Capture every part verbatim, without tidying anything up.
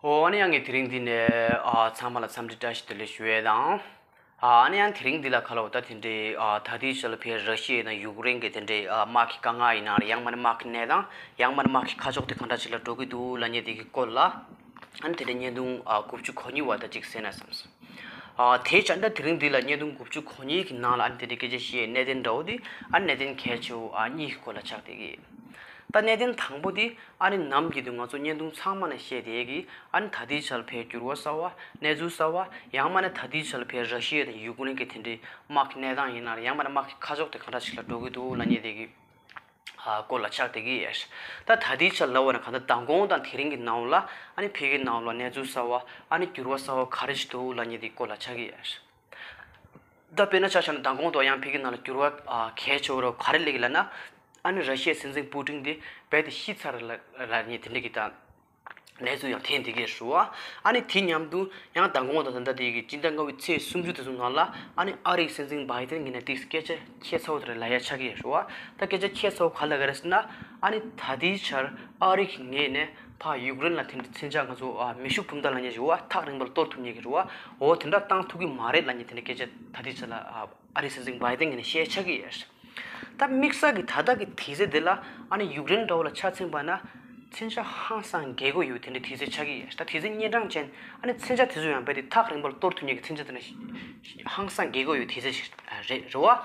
ཨོ་ཨ་ནི་ཡང་ངས་དེ་རིང་འདི་ནས་ཨ་ཚང་མ་ལ་འཚམས་འདྲི་བཀྲ་ཤིས་བདེ་ལེགས་ཞུ་ཡས་དང་། ཨ་ཨ་ནི་ཡང་དེ་རིང་འདི་ལ་ཁ་ལོ་ད་དེ་འདྲའི་ཨ་ད་ལྟའི་ཆ་ལ་ཕེ་ར་ཤི་ཡ་དང་ཡུཀ་རེན་གྱི་དེ་འདྲའི་ཨ་དམག་གི་དཀའ་ངལ་ཡིན་ན་རེད། ཡང་མིན་ན་དམག་གི་གནས་སྟངས། ཡང་མིན་ན་དམག་གི་ཁ་ཕྱོགས་དེ་གང་འདྲ་ཅིག་ལ་འགྲོ་གི་འདུག་ལབ་མཁན་དེ་གི་སྐོར་ལ། ཨ་ནི་དེ་འདྲའི་བརྙན་ཐུང་ཨ་དགུ་བཅུ་གོ་གཉིས་པ་ད་ཅིག་གསན་ན་བསམས་སོང་། ཨ་དེའི་ཆ་ད་དེ་རིང་འདི་ལ་བརྙན་ཐུང་དགུ་བཅུ་གོ་གཉིས་ཀྱི་ནང་ལ་ཨ་ནི་དེ་འདྲའི་སྐད་ཆ་བཤད་གནད་དོན་འདྲ་བོ་དེ་ཨ་ནི་གནད་དོན་གལ་ཆེ་བོ་ཨ་གཉིས་ཀྱི་སྐོར་ལ་ཆགས་བསྡད་ཀྱི་ཡིན། ད་གནད་དོན་དང་པོ་དེ་ཨ་ནི་ནམ་རྒྱུན་དུ་ང་ཚོ་བརྙན་ཐུང་ཚང་མ་ནས་བཤད་བསྡད་ཀྱི་ཨ་ནི་ད་ལྟའི་ཆར་ཕེ་འགྱུར་བ་གསར་བ། གནས་ཚུལ་གསར་བ། ཡང་མིན་ན་ད་ལྟའི་ཆར་ཕེ་ར་ཤི་ཡ་དང་ཡུཀ་རེན་གྱི་དེ་འདྲའི་དམག་གི་གནས་སྟངས་ཡིན་ན་རེད། ཡང་མིན་ན་དམག་གི་ཁ་ཕྱོགས་དེ་གང་འདྲ་ཞིག་ལ་འགྲོ་གི་འདུག་ལབ་མཁན་དེ་གི་ཨ་སྐོར་ལ་ཆགས་བསྡད་ཀྱི་ཡོད། ད་ད་ལྟའི་ཆར་ལབ་པ་ན་གང་ལྟར་མདང་དགོང་དང་དེ་རིང་གི་ནང་ལ་ཨ་ནི་ཕ་གིའི་ནང་ལ་གནས་ཚུལ་གསར་བ་ཨ་ནི་འགྱུར་བ་གསར་བ་ག་རེ་ཞིག་འདུག་ལབ་མཁན་དེའི་སྐོར་ལ་ཆགས་ཀྱི་ཡོད། ད་དཔེར་ན་ཆ་བཞག་ན་མདང་དགོང་དུ་ཡང་ཕ་གིའི་ནང་ལ་འགྱུར་བ་ཨ་གལ་ཆེ་བོ་རུ་ག་རེ་སླེབས་ཀྱི་ལབ་ན། ཨ་ནི་ར་ཤི་ཡའི་སྲིད་འཛིན་པུ་ཏིན་དེ་རྦད་དེ་ཤི་ཚར་ལ་ལབ་མཁན་དེ་འདྲ་གི་ད་གནས་ཚུལ་ཡང་ཐོན་བསྡད་ཀྱི་རེད་བ། ཨ་ནི་དེ་མཉམ་དུ་ཡང་མདང་དགོང་དང་ད་ལྟ་དེ་གི་སྤྱི་ཟླ་ལྔ་པའི་ཚེས་སུམ་ཅུ་དེ་ཚོ་ནང་ལ་ཨ་ནི་ཨ་རིའི་སྲིད་འཛིན་བྷའི་ཏིན་གྱིས་ནས་ཏིག་སྐད་ཆ་ཁྱད་མཚར་བོ་དེ་རེད་ལབ་ཡ་ཆགས་ཀྱི་ཡོད་རེད་བ། ད་སྐད་ཆ་ཁྱད་མཚར་བོ་ག་ལབ་ཀྱི་རེད་ཟེར་ན། ཨ་ནི་ད་ལྟའི་ཆར་ཨ་རི་གི་ངོས་ནས་ཕར་ཡུཀ་རེན་ལ་དེ་འདྲ་མཚོན་ཆ་ང་ཚོ་ཨ་མེ་ཤུགས་འཕུར་མདའ་ལབ་མཁན་ཞིག་བ་ཐག་རིང་པོ་ལ་གཏོར་ཐུབ་མཁན་གྱི་རེད་བ། འོ་དེ་འདྲ་བཏང་ཐུབ་ཀྱི་མ་རེད་ལབ་མཁན་དེ་འདྲ་སྐད་ཆ་ད་ལྟའི་ཆར་ལ་ཨ་ཨ་རིའི་སྲིད་འཛིན་བྷའི་ཏིན་གྱིས་ནས་བཤད་ཆགས་ཀྱི་ཡོད་རེད། ད་དམིགས་བསལ་གྱི་ད་ལྟ་གི་དུས་ཚོད་འདི་ལ་ཨ་ནི་ཡུཀ་རེན་འདྲ་བོ་ལ་ཆ་མཚོན་པ་ན་མཚོན་ཆ་ཧང་སང་རྒྱས་དགོས་ཡོད་དེ་འདྲའི་དུས་ཚོད་ཆགས་ཀྱི་ཡོད། ད་དུས་ཚོད་གཉན་འཕྲང་ཅན་ཨ་ནི་མཚོན་ཆ་དེ་ཚོ་ཡང་རྦད་དེ་ཐག་རིང་པོ་ལ་གཏོར་ཐུབ་མཁན་གྱི་མཚོན་ཆ་དེ་འདྲ་ཧང་སང་རྒྱས་དགོས་ཡོད་དུས་ཚོད་ཞིག་རེད་རེད་བ།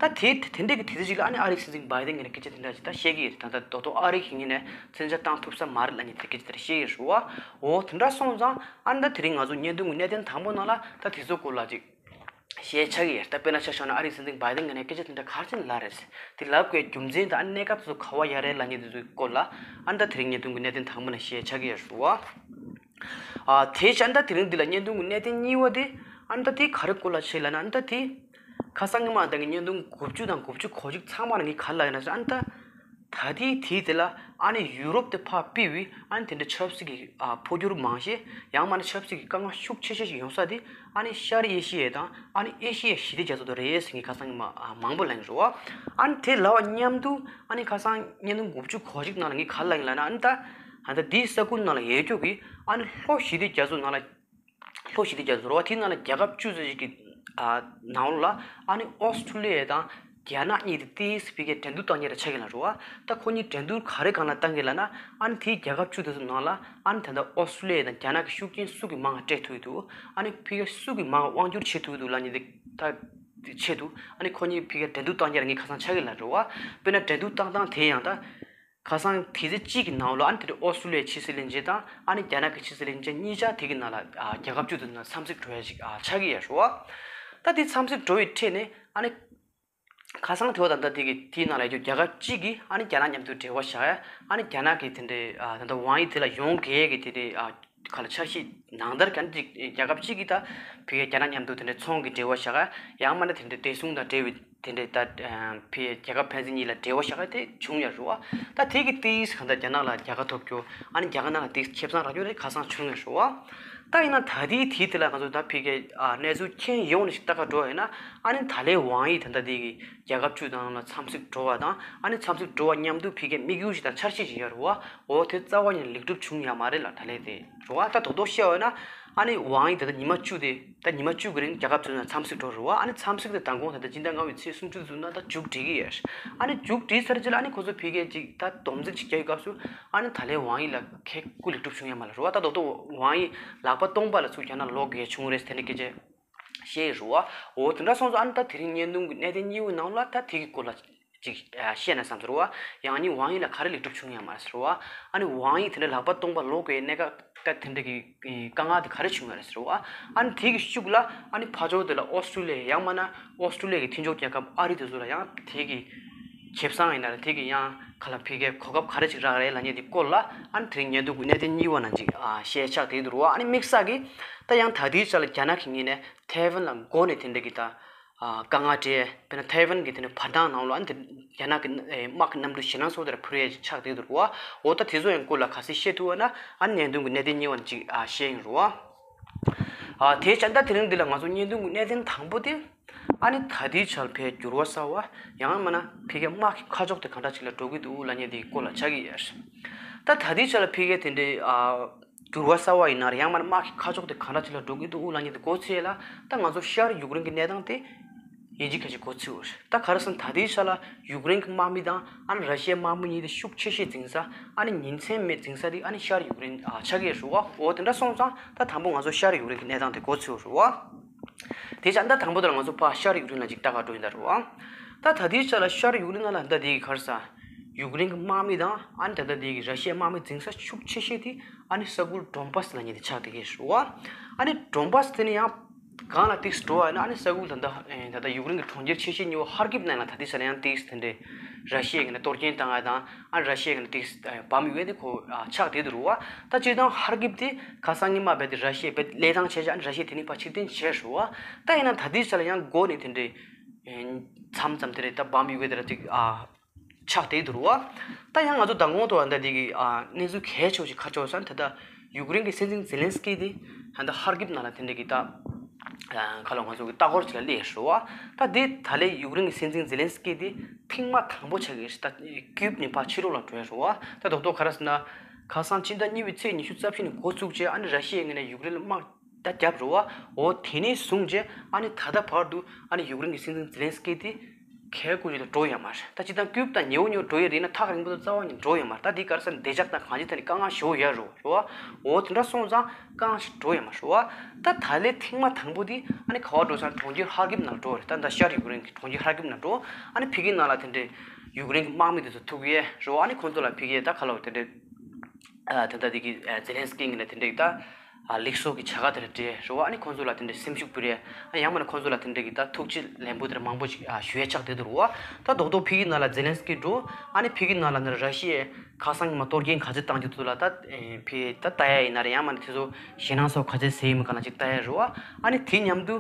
ད་དེ་དེ་འདྲའི་གི་དུས་ཚོད་ཅིག་ལ་ཨ་ནི་ཨ་རིའི་སྲིད་འཛིན་བྷའི་ཏིན་གྱིས་ནས་སྐད་ཆ་དེ་འདྲ་ཅིག་ད་བཤད་ཀྱི་ཡོད་རེད། ད་ལྟ་རྡོག་རྡོག་ཨ་རི་གི་ངོས་ནས་མཚོན་ཆ་བཏང་ཐུབ་ས་མ་རེད་ལབ་མཁན་དེ་སྐད་ཆ་དེ་འདྲ་བཤད་ཀྱི་ཡོད་རེད་བ། འོ་དེ་འདྲ་སོང་ཙང་ཨ་ནི་ད་དེ་རིང་ང་ཚོ་བརྙན་ཐུང་གི་གནད་དོན་དང་པོ་ནང་ལ་ད་དེ་ཚོ་སྐོར་ལ་ཅིག་བཤད་ཆགས་ཀྱི་ཡོད། ད་དཔེར་ན་ཆ་བཞག་ན་ཨ་རིའི་སྲིད་འཛིན་བྷའི་ཏིན་གྱིས་ནས་སྐད་ཆ་དེ་འདྲ་ག་རེ་བྱས་ནས་ལབ་རེད། དེ་ལབ་དགོས་རྒྱུ་མཚན་དང་ཨ་གནད་འགག་དེ་ཚོ་ག་པར་ཡོད་རེད་ལབ་མཁན་དེ་ཚོའི་སྐོར་ལ་ཨ་ནི་ད་དེ་རིང་བརྙན་ཐུང་གི་གནད་དོན་དང་པོ་ནས་བཤད་ཆགས་ཀྱི་ཡོད་རེད་བ། ཨ་དེ་བྱས་ཨ་ནི་ད་དེ་རིང་འདི་ལ་བརྙན་ཐུང་གི་གནད་དོན་གཉིས་པ་དེ་ཨ་ནི་ད་དེ་ག་རེ་སྐོར་ལ་བྱས་ལབ་ན། ཨ་ནི་ད་དེ་ཁ་སང་ཉི་མ་ད་གི་བརྙན་ཐུང་དགུ་བཅུ་དང་དགུ་བཅུ་གོ་གཅིག་ཚང་མ་ལ་ངས་ག་རེ་ལབ་ཡོད་ན་ཟེར། ཨ་ནི་ད། ད་ལྟའི་དུས་དེ་ལ་ཨ་ནི་ཡུ་རོབ་དེ་ཕར་ཕུད་པའི་ཨ་ནི་དེ་འདྲ་ཆབ་སྲིད་ཀྱི་ཨ་འཕོ་འགྱུར་མང་ཤས། ཡང་མིན་ན་ཆབ་སྲིད་ཀྱི་དཀའ་ངལ་ཤུགས་ཆེ་ཤོས་ཤིག་ཡོང་ས་དེ་ཨ་ནི་ཤར་ཨེ་ཤི་ཡ་དང་ཨ་ནི་ཨེ་ཤི་ཡའི་ཞི་བདེ་རྒྱ་མཚོ་དེ་རེད་ཟེར་ངས་ཁ་སང་ཉི་མ་ཨ་མང་པོ་ལབ་ཡིན་རེད་བ། ཨ་ནི་དེ་ལབ་པ་མཉམ་དུ་ཨ་ནི་ཁ་སང་བརྙན་ཐུང་དགུ་བཅུ་གོ་གཅིག་ནང་ལ་ངས་ག་རེ་ལབ་ཡིན་ལབ་ན། ཨ་ནི་ད་ཨ་ནི་ད་དེའི་ས་ཁུལ་ནང་ལ་ཡོད་རྒྱུ་གི་ཨ་ནི་ལྷོ་ཞི་བདེ་རྒྱ་མཚོ་ནང་ལ། ལྷོ་ཞི་བདེ་རྒྱ་མཚོ་རེད་བ། དེའི་ནང་ལ་རྒྱལ་ཁབ་བཅུ་ཙམ་ཞིག་གི་ཨ་ནང་ལོགས་ལ་ཨ་ནི་ཨོ་སི་ཁྲུ་ལི་ཡ་དང་རྒྱ་ནག་གཉིས་དེ་ཏིས་ཕ་གིར་འགྲན་བསྡུར་བཏང་མཁན་རེ་ཆགས་ཀྱི་ལ་རེད་བ། ད་ཁོ་གཉིས་འགྲན་བསྡུར་ག་རེ་སྒང་ལ་བཏང་གི་ལབ་ན། ཨ་ནི་དེའི་རྒྱལ་ཁབ་བཅུ་དེ་ཚོ་ནང་ལ་ཨ་ནི་ད་ལྟ་ཨོ་སི་ཁྲུ་ལི་ཡ་དང་རྒྱ་ནག་གི་ཤུགས་རྐྱེན་སུ་གིས་མང་བ་སྤྲད་ཐུབ་ཀྱི་འདུག་ཨ་ནི་ཕ་གིར་སུ་གིས་མང་བ་དབང་སྒྱུར་བྱེད་ཐུབ་ཀྱི་འདུག་ལབ་མཁན་དེ་ད་དེ་ཆེད་དུ་ཨ་ནི་ཁོ་གཉིས་ཕ་གིར་འགྲན་བསྡུར་བཏང་མཁན་རེ་ངས་ཁ་སང་ཆགས་ཀྱི་ལ་རེད་བ། དཔེར་ན་འགྲན་བསྡུར་བཏང་སྟངས་དེ་ཡང་ད། ཁ་སང་དེ་ཚེ་གཅིག་གི་ནང་ལོགས་ཨ་ནི་དེ་འདྲའི་ཨོ་སི་ཁྲུ་ལི་ཡའི་ཕྱི་སྲིད་བློན་ཆེན་དང་ཨ་ནི་རྒྱ་ནག་གི་ཕྱི་སྲིད་བློན་ཆེན་གཉིས་ཆ་དེ་གི་ནང་ལ་ཨ་རྒྱལ་ཁབ་བཅུ་དེ་ནང་འཚམས་གཟིགས་འགྲོ་ཡ་ཞིག་ཨ་ཆགས་ཀྱི་ཡོད་རེད་བ། ད་དེ་འཚམས་གཟིགས་འགྲོ་བའི་ཁྲོད་ནས་ཨ་ནི་ཁ་སང་དེ་བ་ད་ལྟ་དེ་གི་དེའི་ནང་ལ་ཡོད་རྒྱུ་རྒྱལ་ཁབ་གཅིག་གིས་ཨ་ནི་རྒྱ་ནག་མཉམ་དུ་འབྲེལ་བ་བཞག་ཡ། ཨ་ནི་རྒྱ་ནག་གི་དེ་འདྲའི་ཨ་ད་ལྟ་ཝང་ཡི་དེ་ལ་ཡོང་གི་ཡས་ཀྱི་དེ་འདྲའི་ཨ་ག་ལ་འཆར་གཞི་ནང་ལྟར་གྱང་ཅིག་རྒྱལ་ཁབ་གཅིག་གིས་ད་བོད་རྒྱ་ནག་མཉམ་དུ་དེ་འདྲའི་ཚོང་གི་འབྲེལ་བ་བཞག་ཡ། ཡང་མིན་ན་དེ་འདྲའི་བདེ་སྲུང་དང་འབྲེལ་བའི་དེ་འདྲའི་ད་ཕི་རྒྱལ་ཁབ་ཕན་ཚུན་གཉིས་ལ་འབྲེལ་བ་བཞག་ཡ་དེ་བྱུང་ཡོད་རེད་བ། ད་དེ་གི་ཏིས་གང་ལྟར་རྒྱ་ནག་ལ་རྒྱལ་ཁ་ཐོབ་རྒྱུ། ཨ་ནི་རྒྱ་གར་ནང་ལ་ཏིས་ཁེ་བཟང་རག་རྒྱུ་དེ་ཁ་སང་བྱུང་ཡོད་རེད་བ། ད་ཡིན་ན་ད་ལྟའི་དུས་དེ་ལ་ང་ཚོ་ད་ཕི་རྒྱལ་ཨ་གནས་ཚུལ་མཁྱེན་ཡོང་ནས་ཞིག་ལྟ་ག་འགྲོ་བ་ཡིན་ན། ཨ་ནི་ད་ལན་ཝང་ཡི་ད་ལྟ་དེ་གི་རྒྱལ་ཁབ་བཅུ་དང་ལ་འཚམས་གཟིགས་འགྲོ་བ་དང་། ཨ་ནི་འཚམས་གཟིགས་འགྲོ་བ་མཉམ་དུ་ཕི་རྒྱལ་དམིགས་ཡུལ་ཞིག་དང་འཆར་གཞི་ཞིག་ཡོད་རེད་བ། འོ་དེ་རྩ་བ་ཉིད་ལེགས་གྲུབ་བྱུང་ཡོད་མ་རེད་ལ་ད་ལན་དེ་རེད་བ། ད་རྡོག་རྡོག་བཤད་པ་ཡིན་ན། ཨ་ནི་ཝང་ཡི་ད་ལྟ་ཉི་མ་བཅུ་དེ་ད་ཉི་མ་བཅུ་གི་རིང་རྒྱལ་ཁབ་བཅུ་ནང་འཚམས་གཟིགས་འགྲོ་རེད་བ། ཨ་ནི་འཚམས་གཟིགས་དེ་མདང་དགོང་ད་ལྟ་སྤྱི་ཟླ་ལྔ་པའི་ཚེས་སུམ་ཅུ་ཚུན་ད་མཇུག་སྒྲིལ་གྱི་ཡོད། ཨ་ནི་མཇུག་སྒྲིལ་ཚར་རྗེས་ལ་ཨ་ནི་ཁོ་ཚོ་ཕི་རྒྱལ་ཅིག་ད་སྡོམ་རྩིས་ཅིག་རྒྱག་ཡོད་སྐབས་སུ། ཨ་ནི་ད་ལན་ཝང་ཡི་ལ་ཁེ་སྐུ་ལེགས་གྲུབ་བྱུང་ཡོད་མ་རེད་བ། ད་རྡོག་རྡོག་ཝང་ཡི་ལག་པ་སྟོང་པ་ལ་ཚུར་རྒྱ་ནག་ལོག་གི་བྱུང་རེད་དེ་འདྲ་སྐད་ཆ་བཤད་ཡོད་རེད་བ། འོ་དེ་འདྲ་སོང་ཙང་ཨ་ནི་ད་དེ་རིང་བརྙན་ཐུང་གི་གནད་དོན་གཉིས་པོའི་ནང་ལ་ད་དེ་གི་སྐོར་ལ་ཅིག་བཤད་ན་བསམ་ཚོར་བ། ཡང་ནི་ཝང་ཡི་ལ་ག་རེ་ལེགས་གྲུབ་བྱུང་ཡོད་མ་རེད་ཟེར་བ། ཨ་ནི་ཝང་ཡི་དེ་འདྲ་ལག་པ་སྟོང་པ་ལོག་གི་གནད་འགག་ད་དེ་འདྲ་གི་དཀའ་ངལ་དེ་ག་རེ་བྱུང་ཡོད་རེད་ཟེར་བ། ཨ་ནི་དེ་གི་ཤུགས་ལ་ཨ་ནི་ཕར་ཕྱོགས་དེ་ལ་ཨོ་སི་ཀྲུ་ལི་ཡ་ཡང་མིན་ན་ཨོ་སི་ཀྲུ་ལི་ཡ་གི་མཐུན་ཕྱོགས་རྒྱལ་ཁབ་ཨ་རི་དེ་ཚོ་ལ་ཡང་དེ་གི་ཁེ་བཟང་ཡིན་ན་རེད། དེ་གི་ཡང་ག་ལ་ཕི་རྒྱལ་གོ་སྐབས་ག་རེ་ཅིག་རག་རེད་ལབ་མཁན་དེ་སྐོར་ལ་ཨ་ནི་དེ་རིང་བརྙན་ཐུང་གི་གནད་དོན་གཉིས་པ་ནང་ཅིག་ཨ་བཤད་ཆགས་བསྡད་འདུག་རེད་བ། ཨ་ནི་དམིགས་བསལ་གི་ད་ཡང་ད་ལྟའི་ཆ་ལ་རྒྱ་ནག་གི་ངོས་ནས་ཐའེ་ཝན་ལ་མགོ་ནས་དེ་འདྲ་གི་ད་ཨ་དཀའ་ངལ་འཕྲད། དཔེར་ན་ཐའེ་ཝན་གི་དེ་འདྲ་བར་ཐང་ནང་ལོགས་ཨ་ནི་དེ་རྒྱ་ནག་གི་ཨེ་དམག་གི་གནམ་གྲུ་ཞེད་སྣང་ཚ་བོ་དེ་འདྲ་འཕུར་ཡས་ཅིག་ཆགས་བསྡད་འདུག་རེད་བ། འོ་ད་དེ་ཚོ་ཡང་སྐོར་ལ་ག་ཚོད་བཤད་ཐུབ་བ་ན་ཨ་ནི་བརྙན་ཐུང་གི་གནད་དོན་གཉིས་པ་ནང་ཅིག་ཨ་བཤད་ཡིན་རེད་བ། ཨ་དེ་བྱས་ད་དེ་རིང་འདི་ལ་ང་ཚོ་བརྙན་ཐུང་གི་གནད་དོན་དང་པོ་དེ། ཨ་ནི་ད་ལྟའི་ཆར་ཕའི་འགྱུར་བ་གསར་བ། ཡང་མིན་ན་ཕ་གིའི་དམག་གི་ཁ་ཕྱོགས་དེ་གང་འདྲ་ཅིག་ལ་འགྲོ་གི་འདུག་ལབ་མཁན་དེའི་སྐོར་ལ་ཆགས་ཀྱི་ཡོད། ད་ད་ལྟའི་ཆར་ལ་ཕ་གིའི་དེ་འདྲའི་ཨ་ འགྱུར་བ་གསར་བ་ཡིན་ན་རེད། ཡང་མིན་ན་དམག་གི་ཁ་ཕྱོགས་དེ་གང་འདྲ་ཅིག་ལ་འགྲོ་གི་འདུག་ལབ་མཁན་དེ་མགོ་ཚོས་ལ། ད་ང་ཚོ་ཤར་ཡུཀ་རེན་གྱི་གནས་སྟངས་དེ་ཡིན་གཅིག་མིན་གཅིག་མགོ་ཚོས་ཡོད་རེད། ད་ག་རེ་ཟེར་ན་ད་ལྟའི་ཆ་ལ་ཡུཀ་རེན་གྱི་དམག་མི་དང་ཨ་ནི་ར་ཤི་ཡའི་དམག་མི་གཉིས་དེ་ཤུགས་ཆེ་ཤོས་འཛིང་ས། ཨ་ནི་ཉིན་མཚན་མེད་འཛིང་ས་དེ་ཨ་ནི་ཤར་ཡུཀ་རེན་ཨ་ཆགས་ཀྱི་རེད་བ། འོ་དེ་འདྲ་སོང་ཙང་ད་དང་པོ་ང་ཚོ་ཤར་ཡུཀ་རེན་གྱི་གནས་སྟངས་དེ་མགོ་ཚོས་ཡོད་རེད་བ། དེ་ཙང་ད་དང་པོ་དེ་ལ་ང་ཚོ་ཕར་ཤར་ཡུཀ་རེན་ལ་ཅིག་ལྟ་ག་འགྲོ་ཡིན་ད་རེད་བ། ད་ད་ལྟའི་ཆ་ལ་ཤར་ཡུཀ་རེན་ནང་ལ་ད་དེ་གི་ག་རེ་ཟེར། ཡུཀ་རེན་གྱི་དམག་མི་དང་ཨ་ནི་ད་ལྟ་དེ་གི་ར་ཤི་ཡའི་དམག་མི་འཛིང་ས་ཤུགས་ཆེ་ཤོས་དེ་ཨ་ནི་ས་ཁུལ་ཌོན་བྷ་སི་ལབ་མཁན་དེ་ཆགས་བསྡད་ཀྱི་རེད་བ། ཨ་ནི་ཌོན་བྷ་སི་དེ་ནི་ཡང་གང་ལ་ཏིག་ཙམ་འགྲོ་བ་ཡིན་ན་ཨ་ནི་ས་ཁུལ་ད་ལྟ་ཨེ་ད་ལྟ་ཡུཀ་རེན་གྱི་གྲོང་ཁྱེར་ཆེ་ཤོས་གཉིས་པོ་ཧར་ཀིབ་ནང་ལ་ད་ལྟའི་ཆ་ལ་ཡང་ཏིག་ཙམ་དེ་འདྲའི་ར་ཤི་ཡའི་གི་ནས་གཏོར་སྐྱོན་བཏང་ཡ་དང་ཨ་ནི་ར་ཤི་ཡའི་གི་ནས་ཏིག་ཙམ་བམ་ཡོད་དེ་ཁོ་ཨ་ཆགས་བསྡད་འདུག་རེད་བ། ད་སྤྱིར་བཏང་ཧར་ཀིབ་དེ་ཁ་སང་ཉི་མ་རྦད་དེ་ར་ཤི་ཡས་རྦད་གླས་བཏང་བྱས་བྱས་ཨ་ནི་ར་ཤི་ཡས་དེ་ནས་ཕར་ཕྱིར་འཐེན་བྱས་རེད་བ། ད་ཡིན་ན་ད་ལྟའི་ཆ་ལ་ཡང་མགོ་ནས་དེ་འདྲའི་ཨེ་མཚམས་མཚམས་དེ་འདྲའི་ད་བམ་ཡོད་དེ་འདྲ་ཅིག་ཨ་ཆགས་བསྡད་འདུག་རེད་བ། ད་ཡང་ང་ཚོ་མདང་དགོང་ཐོག་ད་འདི་གི་ཨ་གནས་ཚུལ་གལ་ཆེ་བ་ཞིག་ག་རེ་ཆགས་ཡོད་ཟེར་ན་ད་ལྟ་ཡུཀ་རེན་གྱི་སྲིད་འཛིན་ཛེ་ལན་སི་ཀི་དེ་ད་ལྟ་ཧར་ཀིབ་ནང་ལ་དེ་འདྲ་གི་ད་ཨ་ཁ་ལོ་ང་ཚོ་གི་ལྟ་སྐོར་ཅིག་ལ་སླེབས་རེད་བ། ད་དེ་ད་ལས་ཡུཀ་རེན་གྱི་སྲིད་འཛིན་ཛེ་ལན་སི་ཀི་དེ་ཐེངས་མ་དང་པོ་ཆགས་ཀྱི་རེད། ད་ཀིབ་ནས་ཕར་ཕྱི་ལོགས་ལ་འགྲོ་ཡ་རེད་བ། ད་རྡོག་རྡོག་ག་རེ་ཟེར་ན་ཁ་སང་ཕྱི་ཟླ་གཉིས་པའི་ཚེས་ཉི་ཤུ་རྩ་བཞི་ནས་འགོ་བཙུགས་བྱས་ཨ་ནི་ར་ཤི་ཡའི་ངོས་ནས་ཡུཀ་རེན་ལ་དམག་ད་རྒྱབ་རེད་བ། འོ་དེ་ནས་བཟུང་རྗེས་ཨ་ནི་ད་ལྟ་བར་དུ་ཨ་ནི་ཡུཀ་རེན་གྱི་སྲིད་འཛིན་ཛེ་ལན་སི་ཀི་དེ་གལ་ཀུ་ཅི་ལ་འགྲོ་ཡོད་མ་རེད། ད་སྤྱིར་བཏང་ཀིབ་དང་ཉེ་བོ་ཉེ་བོ་འགྲོ་ཡོད་རེད་ན་ཐག་རིང་པོ་དང་རྩ་བ་ཉིད་འགྲོ་ཡོད་མ་རེད། ད་དེ་ག་རེ་ཟེར་ན་བདེ་འཇགས་དང་གང་ཅི་ཐད་ནས་དཀའ་ངལ་ཞེ་པོ་ཡོད་རེད་བ། འོ་དེ་འདྲ་སོང་ཙང་དཀའ་ངལ་ཞིག་འགྲོ་ཡོད་མ་རེད་བ། ད་ད་ལས་ཐེངས་མ་དང་པོ་དེ་ཨ་ནི་ག་བ་འགྲོ་ཟེར་ན་གྲོང་ཁྱེར་ཧར་ཀིབ་ནང་འགྲོ་རེད། ད་ད་ཤར་ཡུཀ་རེན་གྱི་གྲོང་ཁྱེར་ཧར་ཀིབ་ནང་འགྲོ། ཨ་ནི་ཕ་གི་ནང་ལ་དེ་འདྲའི་ཡུཀ་རེན་གྱི་དམག་མི་དེ་ཚོ་ཐུག་ཡས་རེད་བ། ཨ་ནི་ཁོང་ཚོ་ལ་ཕ་གི་ད་ག་ལ་བ་དེ་འདྲའི་ཨ་ད་ལྟ་དེ་གི་ཨ་ཛེ་ལན་སི་ཀི་ངོས་ནས་དེ་འདྲའི་ད་ཨ་ལེགས་སོ་གི་བྱ་དགའ་དེ་འདྲ་སྤྲད་རེད་བ། ཨ་ནི་ཁོང་ཚོ་ལ་དེ་འདྲའི་སེམས་ཤུགས་སྤར་ཡས། ཨ་ཡང་མིན་ན་ཁོང་ཚོ་ལ་དེ་འདྲའི་གི་ད་ཐུགས་རྗེ་ལེགས་འབུལ་དེ་འདྲ་མང་པོ་ཞིག་ཨ་ཞུ་ཡས་ཆགས་བསྡད་འདུག་རེད་བ། ད་རྡོག་རྡོག་ཕ་གི་ནང་ལ་ཛེ་ལན་སི་ཀི་འགྲོ། ཨ་ནི་ཕ་གི་ནང་ལ་ནི་ར་ཤི་ཡས་ཁ་སང་ཉི་མ་གཏོར་སྐྱོན་ག་ཚོད་བཏང་རྒྱུ་འདུག་ལ་ད་ཨེ་ཕ་གི་ད་ལྟ་ཡས་ཡིན་ན་རེད། ཡང་མིན་ན་དེ་ཚོ་ཞེད་སྣང་ཚོགས་ག་ཚོད་ཟ་ཡས་ཡིན་མིན་ག་ལ་ཅིག་ལྟ་ཡས་རེད་བ། ཨ་ནི་དེ་མཉམ་དུ་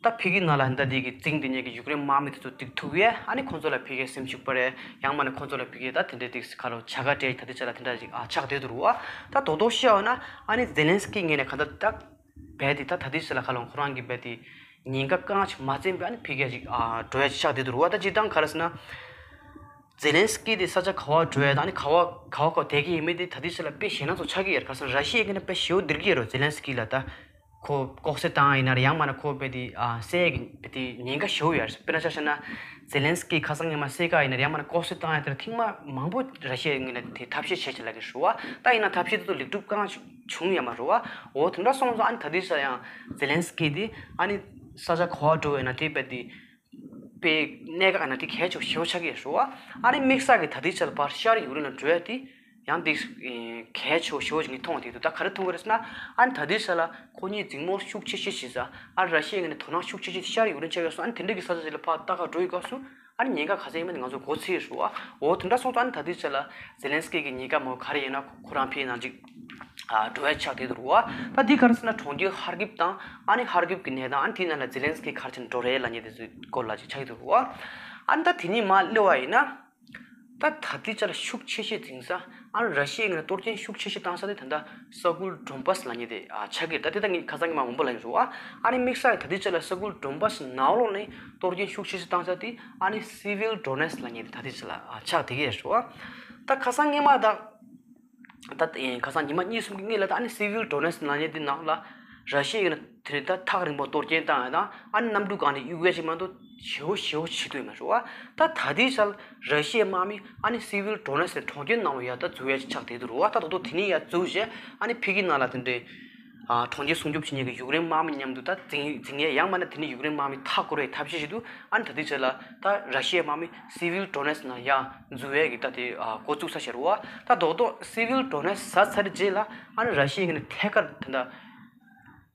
ད་ཕ་གི་ནང་ལ་ད་དེ་གི་འཛིང་དེ་ཉེ་གི་ཡུཀ་རེན་དམག་མི་དེ་ཚོ་ཏིག་ཐུག་ཡས། ཨ་ནི་ཁོང་ཚོ་ལ་ཕ་གིའི་སེམས་ཤུགས་སྤར་ཡས། ཡང་མིན་ན་ཁོང་ཚོ་ལ་ཕ་གིའི་ད་དེ་འདྲའི་ཏིག་ཁ་ལོ་བྱ་དགའ་སྤྲད་ད་དེ་ཆ་ལ་དེ་འདྲ་ཞིག་ཨ་ཆགས་བསྡད་འདུག་རེད་བ། ད་རྡོག་རྡོག་བཤད་ཡོད་ན་ཨ་ནི་ཛེ་ལན་སི་ཀི་ངོས་ནས་ག་ད་ད་རྦད་དེ་ད་ད་དེ་ཆ་ལ་ཁ་ལོ་ཁོ་རང་གི་རྦད་དེ་ཉེན་ཁ་དཀའ་ངལ་ཞིག་མ་བརྩམས་པའི་ཨ་ནི་ཕ་གི་ཞིག་ཨ་འགྲོ་ཡས་ཆགས་བསྡད་འདུག་རེད་བ། ད་སྤྱིར་བཏང་ག་རེ་ཟེར་ན། ཛེ་ལན་སི་ཀི་དེ་ས་ཆ་ག་བ་འགྲོ་ཡ་དང་ཨ་ནི་ག་བ་ག་བ་ག་བ་བསྡད་ཀྱི་ཡིན་མིན་དེ་ད་ལྟའི་ཆ་ལ་དཔེ་ཞེད་སྣང་ཚོ་ཆགས་ཀྱི་ཡོད་རེད། ག་རེ་ཟེར་ན་ར་ཤི་ཡའི་ངོས་ནས་དཔེ་ཞེ་པོ་འདིར་གྱི་ཡོད་རེད། ཛེ་ལན་སི་ཀི་ལ་ད་ཁོ་ལྐོག་གསོད་བཏང་ཡ་ཡིན་ན་རེད། ཡང་མིན་ན་ཁོ་རྦད་དེ་ཨ་བསད་ཀྱི་རྦད་དེ་ཉེན་ཁ་ཞེ་པོ་ཡོད་རེད། དཔེར་ན་ཆ་བཞག་ན་ཛེ་ལན་སི་ཀི་ཁ་སང་ཉི་མ་བསད་ཀྱི་ཡིན་ན་རེད། ཡང་མིན་ན་ལྐོག་གསོད་བཏང་ཡ་དེ་ལ་ཐེངས་མ་མང་པོ་ར་ཤི་ཡའི་ངོས་ནས་དེ་ཐབས་ཤེས་བྱས་བྱས་ལབ་ཀྱི་རེད་བ། ད་ཡིན་ན་ཐབས་ཤེས་དེ་ཚོ་ལེགས་གྲུབ་གང་བྱུང་ཡོད་མ་རེད་བ། འོ་དེ་འདྲ་སོང་ཙང་ཨ་ནི་ད་ལྟའི་ཆ་ལ་ཡང་ཛེ་ལན་སི་ཀི་དེ་ཨ་ནི་ས་ཆ་ག་བ་འགྲོ་ཡོད་ན་དེ་རྦད་དེ་པའི་གནད་འགག་ན་དེ་གལ་ཆེ་ཤོས་ཆགས་ཀྱི་རེད་བ། ཨ་ནི་དམིགས་བསལ་གྱི་ད་ལྟའི་ཆར་ཕར་ཤར་ཡུཀ་རེན་ལ་འགྲོ་ཡ་དེ་ཡང་དེ་གལ་ཆེ་ཤོས་ངས་མཐོང་བསྡད་འདུག་ད་ག་རེ་མཐོང་གི་རེད་ཟེར་ན་ཨ་ནི་ད་ལྟའི་ཆར་ལ་ཁོ་གཉིས་འཛིང་མོ་ཤུགས་ཆེ་ཤོས་བྱེད་ས་ཨ་ར་ཤི་ཡའི་ངོས་ནས་དོ་སྣང་ཤུགས་ཆེ་ཤོས་ཤར་ཡུཀ་རེན་ཆགས་ཡོད་སོང་། ཨ་ནི་དེ་འདྲ་གི་ས་ཆ་ཞིག་ལ་ཕར་ལྟ་ག་འགྲོ་ཡི་སྐབས་སུ་ཨ་ནི་ཉེན་ཁ་ག་ཚད་ཡིན་མིན་དེ་ང་ཚོ་མགོ་ཚོས་ཡོད་རེད་བ། འོ་དེ་འདྲ་སོང་ཙང་ཨ་ནི་ད་ལྟའི་ཆར་ལ་ཛེ་ལན་སི་ཀི་གི་ཉེན་ཁ་མོ་ག་རེ་ཡིན་ན་ཁོ་རང་ཕའི་ནང་ཅིག་འགྲོ་ཡ་ཆགས་བསྡད་འདུག་རེད་བ། ད་འདི་ག་རེ་ཟེར་ན་གྲོང་ཁྱེར་ཧར་ཀིབ་དང་ཨ་ནི་ཧར་ཀིབ་ཀྱི་གནས་སྟངས་ཨ་ནི་དེའི་ནང་ལ་ཛེ་ལན་སི་ཀི་ག་རེ་བྱས་ནས་འགྲོ་རེད་ལབ་མཁན་དེ་ཚོའི་སྐོར་ལ་ཅིག་ཆགས་ཀྱི་འདུག་རེད་བ། ཨ་ནི་ད་དེ་ནས་མར་སླེབས་པ་ཡིན་ན་ད་ད་ལྟའི་ཆ་ལ་ཤུགས་ཆེ་ཤོས་འཛིང་ས་ཨ་ནི་ར་ཤི་ཡའི་ངོས་ནས་གཏོར་སྐྱོན་ཤུགས་ཆེ་ཤོས་བཏང་ས་དེ་ད་ལྟ་ས་ཁུལ་ཌོན་བྷ་སི་ལབ་མཁན་དེ་ཆགས་ཀྱི་རེད། ད་དེ་ད་ངས་ཁ་སང་ཉི་མ་མང་པོ་ལབ་ཡོད་རེད་བ། ཨ་ནི་དམིགས་བསལ་ད་ལྟའི་ཆ་ལ་ས་ཁུལ་ཌོན་བྷ་སི་ནང་ལོགས་ནས་གཏོར་སྐྱོན་ཤུགས་ཆེ་ཤོས་བཏང་ས་དེ་ཨ་ནི་སི་ཝིལ་ཌོ་ནེ་སི་ལབ་མཁན་དེ་ད་ལྟའི་ཆ་ལ་ཆགས་བསྡད་ཀྱི་རེད་བ། ད་ཁ་སང་སྔོན་མ་ད། ད་ཁ་སང་ཉི་མ་གཉིས་གསུམ་གྱི་སྔོན་ལ་ད་ཨ་ནི་སི་ཝིལ་ཌོ་ནེ་སི་ལབ་མཁན་དེ་ནང་ལ་ར་ཤི་ཡའི་ནས་དེ་རིང་ད་ཐག་རིང་པོ་གཏོར་སྐྱོན་བཏང་ཡ་དང་ཨ་ནི་གནམ་གྲུ་སྒང་ནས་གཡུག་ཡ་ཅིག་མ་གཏོགས་ཞེ་པོ་ཞེ་པོ་བྱེད་ཐུབ་ཡོད་མ་རེད་བ། ད་ད་ལྟའི་ཆར་ར་ཤི་ཡའི་དམག་མི་ཨ་ནི་སི་ཝིལ་ཌོ་ནེ་སི་གྲོང་ཁྱེར་ནང་ལ་ཡ་ད་འཛུལ་ཡ་ཅིག་ཆགས་བསྡད་འདུག་རེད་བ། ད་ད་དུང་དེ་ནས་ཡ་འཛུལ་བྱས་ཨ་ནི་ཕ་གི་ནང་ལ་དེ་འདྲའི་ཨ་གྲོང་ཁྱེར་སྲུང་སྐྱོབ་བྱེད་མཁན་གྱི་ཡུཀ་རེན་དམག་མི་མཉམ་དུ་ད་འཛིང་འཛིང་ཡས་ཡང་མིན་ན་དེ་ནས་ཡུཀ་རེན་དམག་མི་མཐའ་བསྐོར་བའི་ཐབས་ཤེས་བྱེད་འདུག་ཨ་ནི་ད་ལྟའི་ཆར་ལ་ད་ར་ཤི་ཡའི་དམག་མི་སི་ཝིལ་ཌོ་ནེ་སི་ནང་ཡ་འཛུལ་བའི་གི་ད་དེ་ཨ་འགོ་བཙུགས་ས་ཞིག་རེད་བ། ད་རྡོག་རྡོག་སི་ཝིལ་ཌོ་ནེ་སི་ཟ་ཚར་རྗེས་ལ་ཨ་ནི་ར་ཤི་ཡའི་གི་ནས་ཐད་ཀར་ད་ལྟ་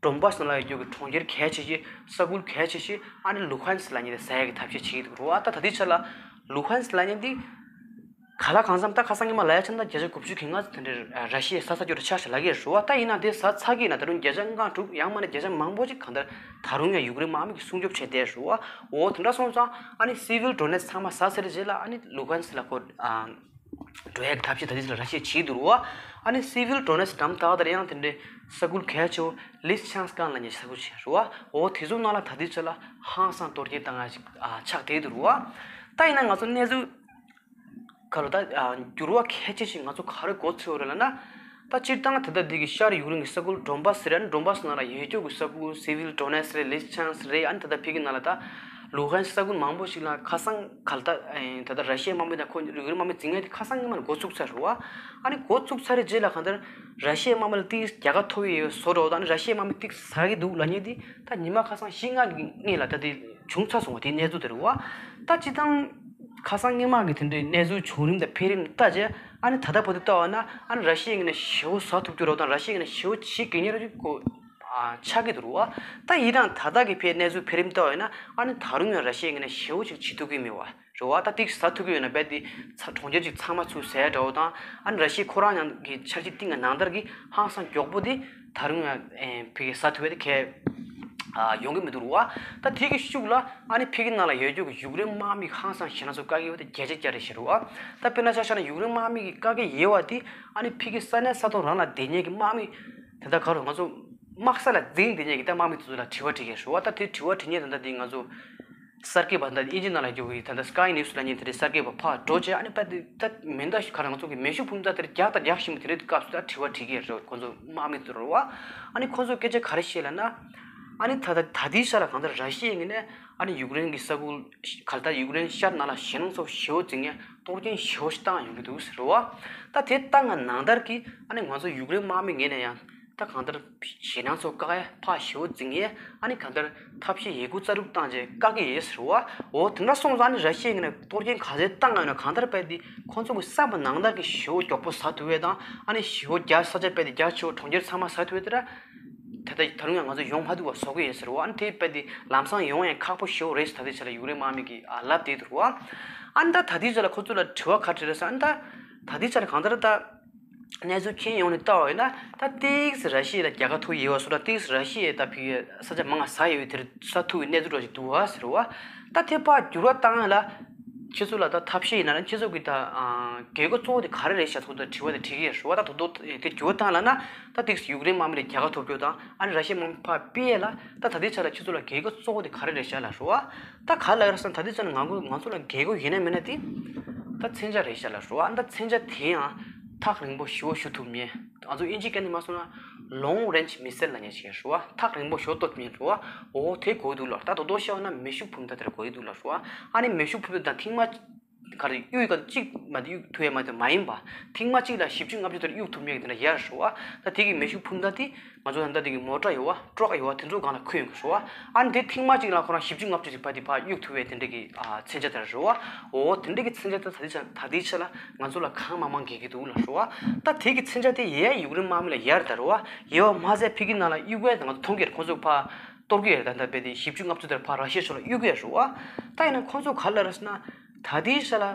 ཌོན་བྷ་སི་ནང་ལ་ཡོད་རྒྱུ་གི་གྲོང་ཁྱེར་གལ་ཆེ་ཤོས་ས་ཁུལ་གལ་ཆེ་ཤོས་ཨ་ནི་ལུ་ཧན་སི་ལབ་མཁན་དེ་ཟ་ཡས་ཀྱི་ཐབས་ཤེས་བྱེད་ཀྱི་འདུག་རེད་བ། ད་ད་ལྟའི་ཆར་ལ་ལུ་ཧན་སི་ལབ་མཁན་དེ་ག་ལ་གང་འཚམ་ད་ཁ་སང་ཉི་མ་ལབ་ཡ་ཆ་ན་ད་བརྒྱ་ཆ་དགུ་བཅུ་གི་ལྔ་ཙམ་དེ་འདྲ་ར་ཤི་ཡའི་ས་ས་ཆ་རུ་ཆགས་ཤག་ལབ་ཀྱི་རེད་བ། ད་ཡིན་ན་དེ་ཟ་ཚར་གྱི་ཡིན་ན་ད་རུང་བརྒྱ་ཆ་ལྔ་དྲུག་ཡང་མིན་ན་བརྒྱ་ཆ་མང་པོ་ཅིག་གང་ལྟར་ད་རུང་ཡང་ཡུཀ་རེན་དམག་མི་གིས་སྲུང་སྐྱོབ་བྱས་བསྡད་རེད་བ། འོ་དེ་འདྲ་སོང་ཙང་ཨ་ནི་སི་ཝིལ་ཌོ་ནེ་སི་ཚང་མ་ཟ་ཚར་རྗེས་ལ་ཨ་ནི་ལུ་ཧན་སི་ལ་ཁོ་ཨ། འགྲོ་ཡག་གི་ཐབས་ཤེས་ད་ལྟའི་ཆ་ལ་ར་ཤི་ཡས་བྱེད་འདུག་རེད་བ། ཨ་ནི་སི་ཝིལ་ཌོ་ནེ་སི་འགྲམ་ད་ལྟ་ཡང་དེ་འདྲའི་ས་ཁུལ་གལ་ཆེ་བོ་ལི་སི་ཆང་སི་ཀན་ལབ་མཁན་ས་ཁུལ་ཞིག་རེད་བ། འོ་དེ་ཚོ་ནང་ལ་ད་ལྟའི་ཆ་ལ་ཧང་སང་གཏོར་སྐྱོན་བཏང་ཡ་ཞིག་ཨ་ཆགས་བསྡད་འདུག་རེད་བ། ད་ཡིན་ན་ང་ཚོ་གནས་ཚུལ་ག་ལ་ད་ཨ་འགྱུར་བ་གལ་ཆེ་ཞིག་ང་ཚོ་ག་རེ་མགོ་ཚོས་ཡོད་རེད་ལབ་ན། ད་སྤྱིར་བཏང་ད་ལྟ་འདི་གི་ཤར་ཡུཀ་རེན་གྱི་ས་ཁུལ་ཌོན་བཱ་སི་རེད། ཨ་ནི་ཌོན་བཱ་སི་ནང་ལ་ཡོད་རྒྱུ་གི་ས་ཁུལ་སི་ཝིལ་ཌོ་ནེ་སི་རེད། ལི་སི་ཅན་སི་རེད། ཨ་ནི་ད་ལྟ་ཕ་གི་ནང་ལ་ད་ལུ་ཧན་སི་ས་ཁུལ་མང་པོ་ཞིག་ལ་ཁ་སང་ག་ལ་ད་ད་ལྟ་ར་ཤི་ཡའི་དམག་མི་དང་ཁོ་ཡུཀ་རེན་དམག་མི་འཛིང་མཁན་དེ་ཁ་སང་ཉི་མ་ལ་འགོ་བཙུགས་ཚར་རེད་བ། ཨ་ནི་འགོ་བཙུགས་ཚར་རེད་རྗེས་ལ་གང་ལྟར་ར་ཤི་ཡའི་དམག་མི་ལ་ཏིག་རྒྱལ་ཁ་ཐོབ་ཡོད་བཟོ་འདྲ་བོ་དང་། ཨ་ནི་ར་ཤི་ཡའི་དམག་མི་ཏིག་ཟ་གི་འདུག་ལབ་མཁན་དེ་ད་ཉི་མ་ཁ་སང་བཞི་ལྔ་གི་སྔོན་ལ་ད་དེ་བྱུང་ཚར་སོང་བ། དེའི་གནས་ཚུལ་དེ་རེད་བ། ད་སྤྱིར་བཏང་ཁ་སང་སྔོན་མ་གི་དེ་འདྲའི་གནས་ཚུལ་བྱུང་རིམ་དང་འཕེལ་རིམ་ལྟ་བྱས། ཨ་ནི་ད་ལྟ་བར་དུ་ལྟ་བ་ན། ཨ་ནི་ར་ཤི་ཡའི་ངོས་ནས་ཞེ་པོ་ཟ་ཐུབ་རྒྱུ་རེད་བ་དང་། ར་ཤི་ཡའི་ངོས་ནས་ཞེ་པོ་བྱེད་དགོས་ངེས་རེད་ཁོ་ཨ་ཆགས་ཀྱི་འདུག་རེད་བ། ད་ཡིན་ནའང་ད་ལྟ་གི་ཕའི་གནས་ཚུལ་འཕེལ་རིམ་ལྟ་བ་ཡིན་ན། ཨ་ནི་ད་རུང་ཡང་ར་ཤི་ཡའི་ངོས་ནས་ཞེ་པོ་ཅིག་བྱེད་ཐུབ་ཀྱི་མེད་བ་རེད་བ། ད་ཏིག་ཟ་ཐུབ་ཀྱི་ཡོད་ན་རྦད་དེ་ཚ་གྲོང་ཁྱེར་ཅིག་ཚང་མ་ཚུར་ཟ་འདྲ་བོ་དང་། ཨ་ནི་ར་ཤི་ཡ་ཁོ་རང་ཡང་གི་འཆར་གཞི་བཏིང་བའི་ནང་ལྟར་གྱི་ཧང་སང་མགྱོགས་པོ་དེ་ད་རུང་ཡང་ཨེ་ཕ་གིར་ཟ་ཐུབ་པ་དེ་གལ་ཨ་ཡོང་གི་མི་འདུག་རེད་བ། ད་དེ་གི་ཤུགས་ལ་ཨ་ནི་ཕ་གི་ནང་ལ་ཡོད་རྒྱུ་གི་ཡུཀ་རེན་དམག་མི་ཧང་སང་ཞེད་སྣང་ཚོ་བཀག་གི་ཡོད་པ་དེ་བརྒྱ་ཆ་བརྒྱ་རེད་ཤག་རེད་བ། ད་དཔེར་ན་ཆ་བཞག་ན་ཡུཀ་རེན་དམག་མི་གི་བཀག་གི་ཡོད་པ་དེ་ཨ་ནི་ཕ་གི་ས་གནས་ས་ཐོག་རང་ལ་བསྡད་མཁན་གྱི་དམག་མི་དེ་འདྲ་ག་རུ་ང་ཚོ་དམག་ས་ལ་འཛིང་བསྡད་མཁན་གྱི་ད་དམག་མི་དེ་ཚོ་ལ་དྲི་བ་དྲི་གི་རེད་བ། ད་དེ་དྲི་བ་དྲི་མཁན་དེ་འདྲ་དེ་ང་ཚོ་གསར་འགོད་པ་འདི་དབྱིན་ཇི་ནང་ལ་རྒྱུག་གི་ད་ལྟ་Sky News་ལབ་མཁན་དེ་འདྲའི་གསར་འགོད་པ་ཕར་འགྲོ་བྱས། ཨ་ནི་དཔེ་དེ་ད་མེ་མདའ་ག་རེ་ང་ཚོ་གི་མེ་ཤུགས་འཕུར་མདའ་དེ་རྒྱག་དང་རྒྱག་བཞིན་པ་དེ་འདྲའི་སྐབས་སུ་ད་དྲི་བ་དྲི་གི་རེད། ཁོ་ཚོ་དམག་མི་ཚོ་རེད་བ། ཨ་ནི་ཁོ་ཚོ་སྐད་ཆ་ག་རེ་བཤད་ལབ་ན། ཨ་ནི་ད་ད་ད་ལྟའི་ཆ་ལ་གང་ལྟར་ར་ཤི་ཡའི་ངོས་ནས་ཨ་ནི་ཡུཀ་རེན་གྱི་ས་ཁུལ་ག་ལ་ད་ཡུཀ་རེན་ཤར་ནང་ལ་ཞེད་སྣང་ཚོ་ཞེ་པོ་འཛིང་མཁན་གཏོར་སྐྱོན་ཞེ་པོ་ཞིག་བཏང་ཡོང་གི་འདུག་ཟེར་བ། ད་དེ་བཏང་བའི་ནང་ལྟར་གྱི་ཨ་ནི་ང་ཚོ་ཡུཀ་རེན་དམག་མི་ངོས་ནས་ཡང་ད་གང་ལྟར་ཞེད་སྣང་ཚོ་བཀག་ཡ་ཕར་ཞེ་པོ་འཛིང་ཡས། ཨ་ནི་གང་ལྟར་ཐབས་ཤེས་ཡོད་རྒུ་རྩལ་སྤྲུགས་བཏང་བྱས་བཀག་གི་ཡོད་ཟེར་བ། འོ་དེ་འདྲ་སོང་ཙང་ཨ་ནི་ར་ཤི་ཡའི་ངོས་ནས་གཏོར་སྐྱོན་ག་ཚད་བཏང་ཡོད་ན་གང་ལྟར་རྦད་དེ་ཁོང་ཚོ་གི་བསམ་པ་ནང་ལྟར་གྱི་ཞེ་པོ་མགྱོགས་པོ་ཟ་ཐུབ་ཡས་དང་། ཨ་ནི་ཞེ་པོ་རྒྱ་ས་ཆ་རྦད་དེ་རྒྱ་ཆེ་བོ་གྲོང་ཁྱེར་ཚང་མ་ཟ་ཐུབ་ཡས་དེ་འདྲ་ད་ལྟ་ད་རུང་ཡང་ང་ཚོ་ཡོང་མ་ཐུབ་པ་བཟོ་གི་ཡོད་ཟེར་བ། ཨ་ནི་དེ་རྦད་དེ་ལམ་སང་ཡོང་ཡང་ཁག་པོ་ཞེ་པོ་རེད་ཟེར་ད་ལྟའི་ཆ་ལ་ཡུཀ་རེན་དམག་མི་གིས་ཨ་ལབ་བསྡད་འདུག་བ། ཨ་ནི་ད་ད་ལྟའི་ཆ་ལ་ཁོ་ཚོ་ལ་དྲི་བ་ག་རེ་དྲིས་རེད་ཟེར། ཨ་ནི་ད་ད་ལྟའི་ཆ་ལ་གང་ལྟར་ད་གནས་ཚུལ་མཁྱེན་ཡོང་ནས་ལྟ་བ་ཡིན་ན། ད་ཏིག་ཙམ་ར་ཤི་ཡ་ལ་རྒྱལ་ཁ་ཐོབ་ཡོད་པ་བཟོ་འདྲ། ཏིག་ཙམ་ར་ཤི་ཡས་ད་ཕ་གིར་ས་ཆ་མང་ང་ཟ་ཡོད་པའི་དེར་ཟ་ཐུབ་པའི་གནས་ཚུལ་འདྲ་ཞིག་འདུག་བ་ཟེར་བ། ད་དེ་ཕར་འགྱུར་བ་བཏང་ཡ་ལ་ཁྱེད་ཚོ་ལ་ད་ཐབས་ཤེས་ཡིན་ན་ལ་ཁྱེད་ཚོ་གི་ད་ཨ་དགོས་མཁོ་གཙོ་བོ་དེ་ག་རེ་རེད་ཤག་ཚོ་ད་དྲི་བ་དེ་དྲི་གི་ཡོད་རེད་བ། ད་དོ་དོ་དེ་འགྱུར་བ་བཏང་ལབ་ན། ད་ཏིག་ཙམ་ཡུཀ་རེན་དམག་མི་ལ་རྒྱལ་ཁ་ཐོབ་རྒྱུ་དང་། ཨ་ནི་ར་ཤི་ཡའི་དམག་མི་ཕར་ཕུད་ཡས་ལ་ད་ད་ལྟའི་ཆ་ལ་ཁྱེད་ཚོ་ལ་དགོས་མཁོ་གཙོ་བོ་དེ་ག་རེ་རེད་ཤག་ལབ་རེད་བ། ད་ག་ལ་ར་སང་ད་ལྟའི་ཆ་ལ་ང་ཚོ་ང་ཚོ་ལ་དགོས་མཁོ་ཡིན་ན་མིན་ན་དེ་ད་མཚོན་ཆ་རེད་ཤག་ལབ་རེད་བ། ད་མཚོན་ཆ་དེ་ཡང་ཐག་རིང་པོ་ཞེ་པོ་གཞུ་ཐུབ་མཁན། ང་ཚོ་དབྱིན་ཇིའི་སྐད་ནས་མ་སོང་ན་long range missile་ལབ་མཁན་ཞིག་རེད་བ། ཐག་རིང་པོ་ཞེ་པོ་གཏོང་ཐུབ་མཁན་རེད་བ། འོ་དེ་དགོས་འདུག་ལབ། ད་དོ་དོ་བཤད་པ་ན་མེ་ཤུགས་འཕུར་མདའ་དེ་ར་དགོས་འདུག་ལབ་རེད་བ། ཨ་ནི་མེ་ཤུགས་འཕུར་མདའ་དང་ཐེངས་མ་ག་རེ་གཡུག་ག་གཅིག་མ་གཏོགས་གཡུག་ཐུབ་ཡས་མ་གཏོགས་མ་ཡིན་པ། ཐེངས་མ་གཅིག་ལ་བཞི་བཅུ་ལྔ་བཅུ་དེ་འདྲ་གཡུག་ཐུབ་མཁན་གྱི་དེ་འདྲ་ཡོད་རེད་བ། ད་དེ་གི་མེ་ཤུགས་འཕུར་མདའ་དེ་ང་ཚོ་ད་ལྟ་དེ་གི་མོ་ཊ་ཡོད་བ། ཊོག་ཡོད་བ། དེ་ཚོ་སྒང་ལ་འཁོད་ཡོང་གི་རེད་བ། ཨ་ནི་དེ་ཐེངས་མ་གཅིག་ལ་ཁོ་རང་བཞི་བཅུ་ལྔ་བཅུ་ཞིག་ཕར་དེ་ཕར་གཡུག་ཐུབ་པའི་དེ་འདྲ་གི་ཨ་མཚོན་ཆ་དེ་རེད་བ། འོ་དེ་འདྲ་གི་མཚོན་ཆ་དེ་ད་ལྟའི་ཆ་ད་ལྟའི་ཆ་ལ་ང་ཚོ་ལ་གང་མང་མང་དགོས་ཀྱི་འདུག་ལབ་རེད་བ། ད་དེ་གི་མཚོན་ཆ་དེ་ཡོད་ཡུཀ་རེན་དམག་མི་ལ་ཡོད་རེད་ད་རེད་བ། ཡོད་པ་མ་ཟད་ཕ་གི་ནང་ལ་གཡུག་ཡས་དེ་ང་ཚོ་མཐོང་གི་རེད། ཁོ་ཚོ་ཕར་གཏོར་གི་རེད། ད་ད་རྦད་དེ་བཞི་བཅུ་ལྔ་བཅུ་དེ་ཕར་ར་ཤི་ཡའི་ཕྱོགས་ལ་གཡུག་གི་རེད་བ། ད་ཡིན་ན་ཁོ་ཚོ་ག་རེ་ལབ་རེད་ཟེར་ན། ད་ལྟའི་ཆ་ལ་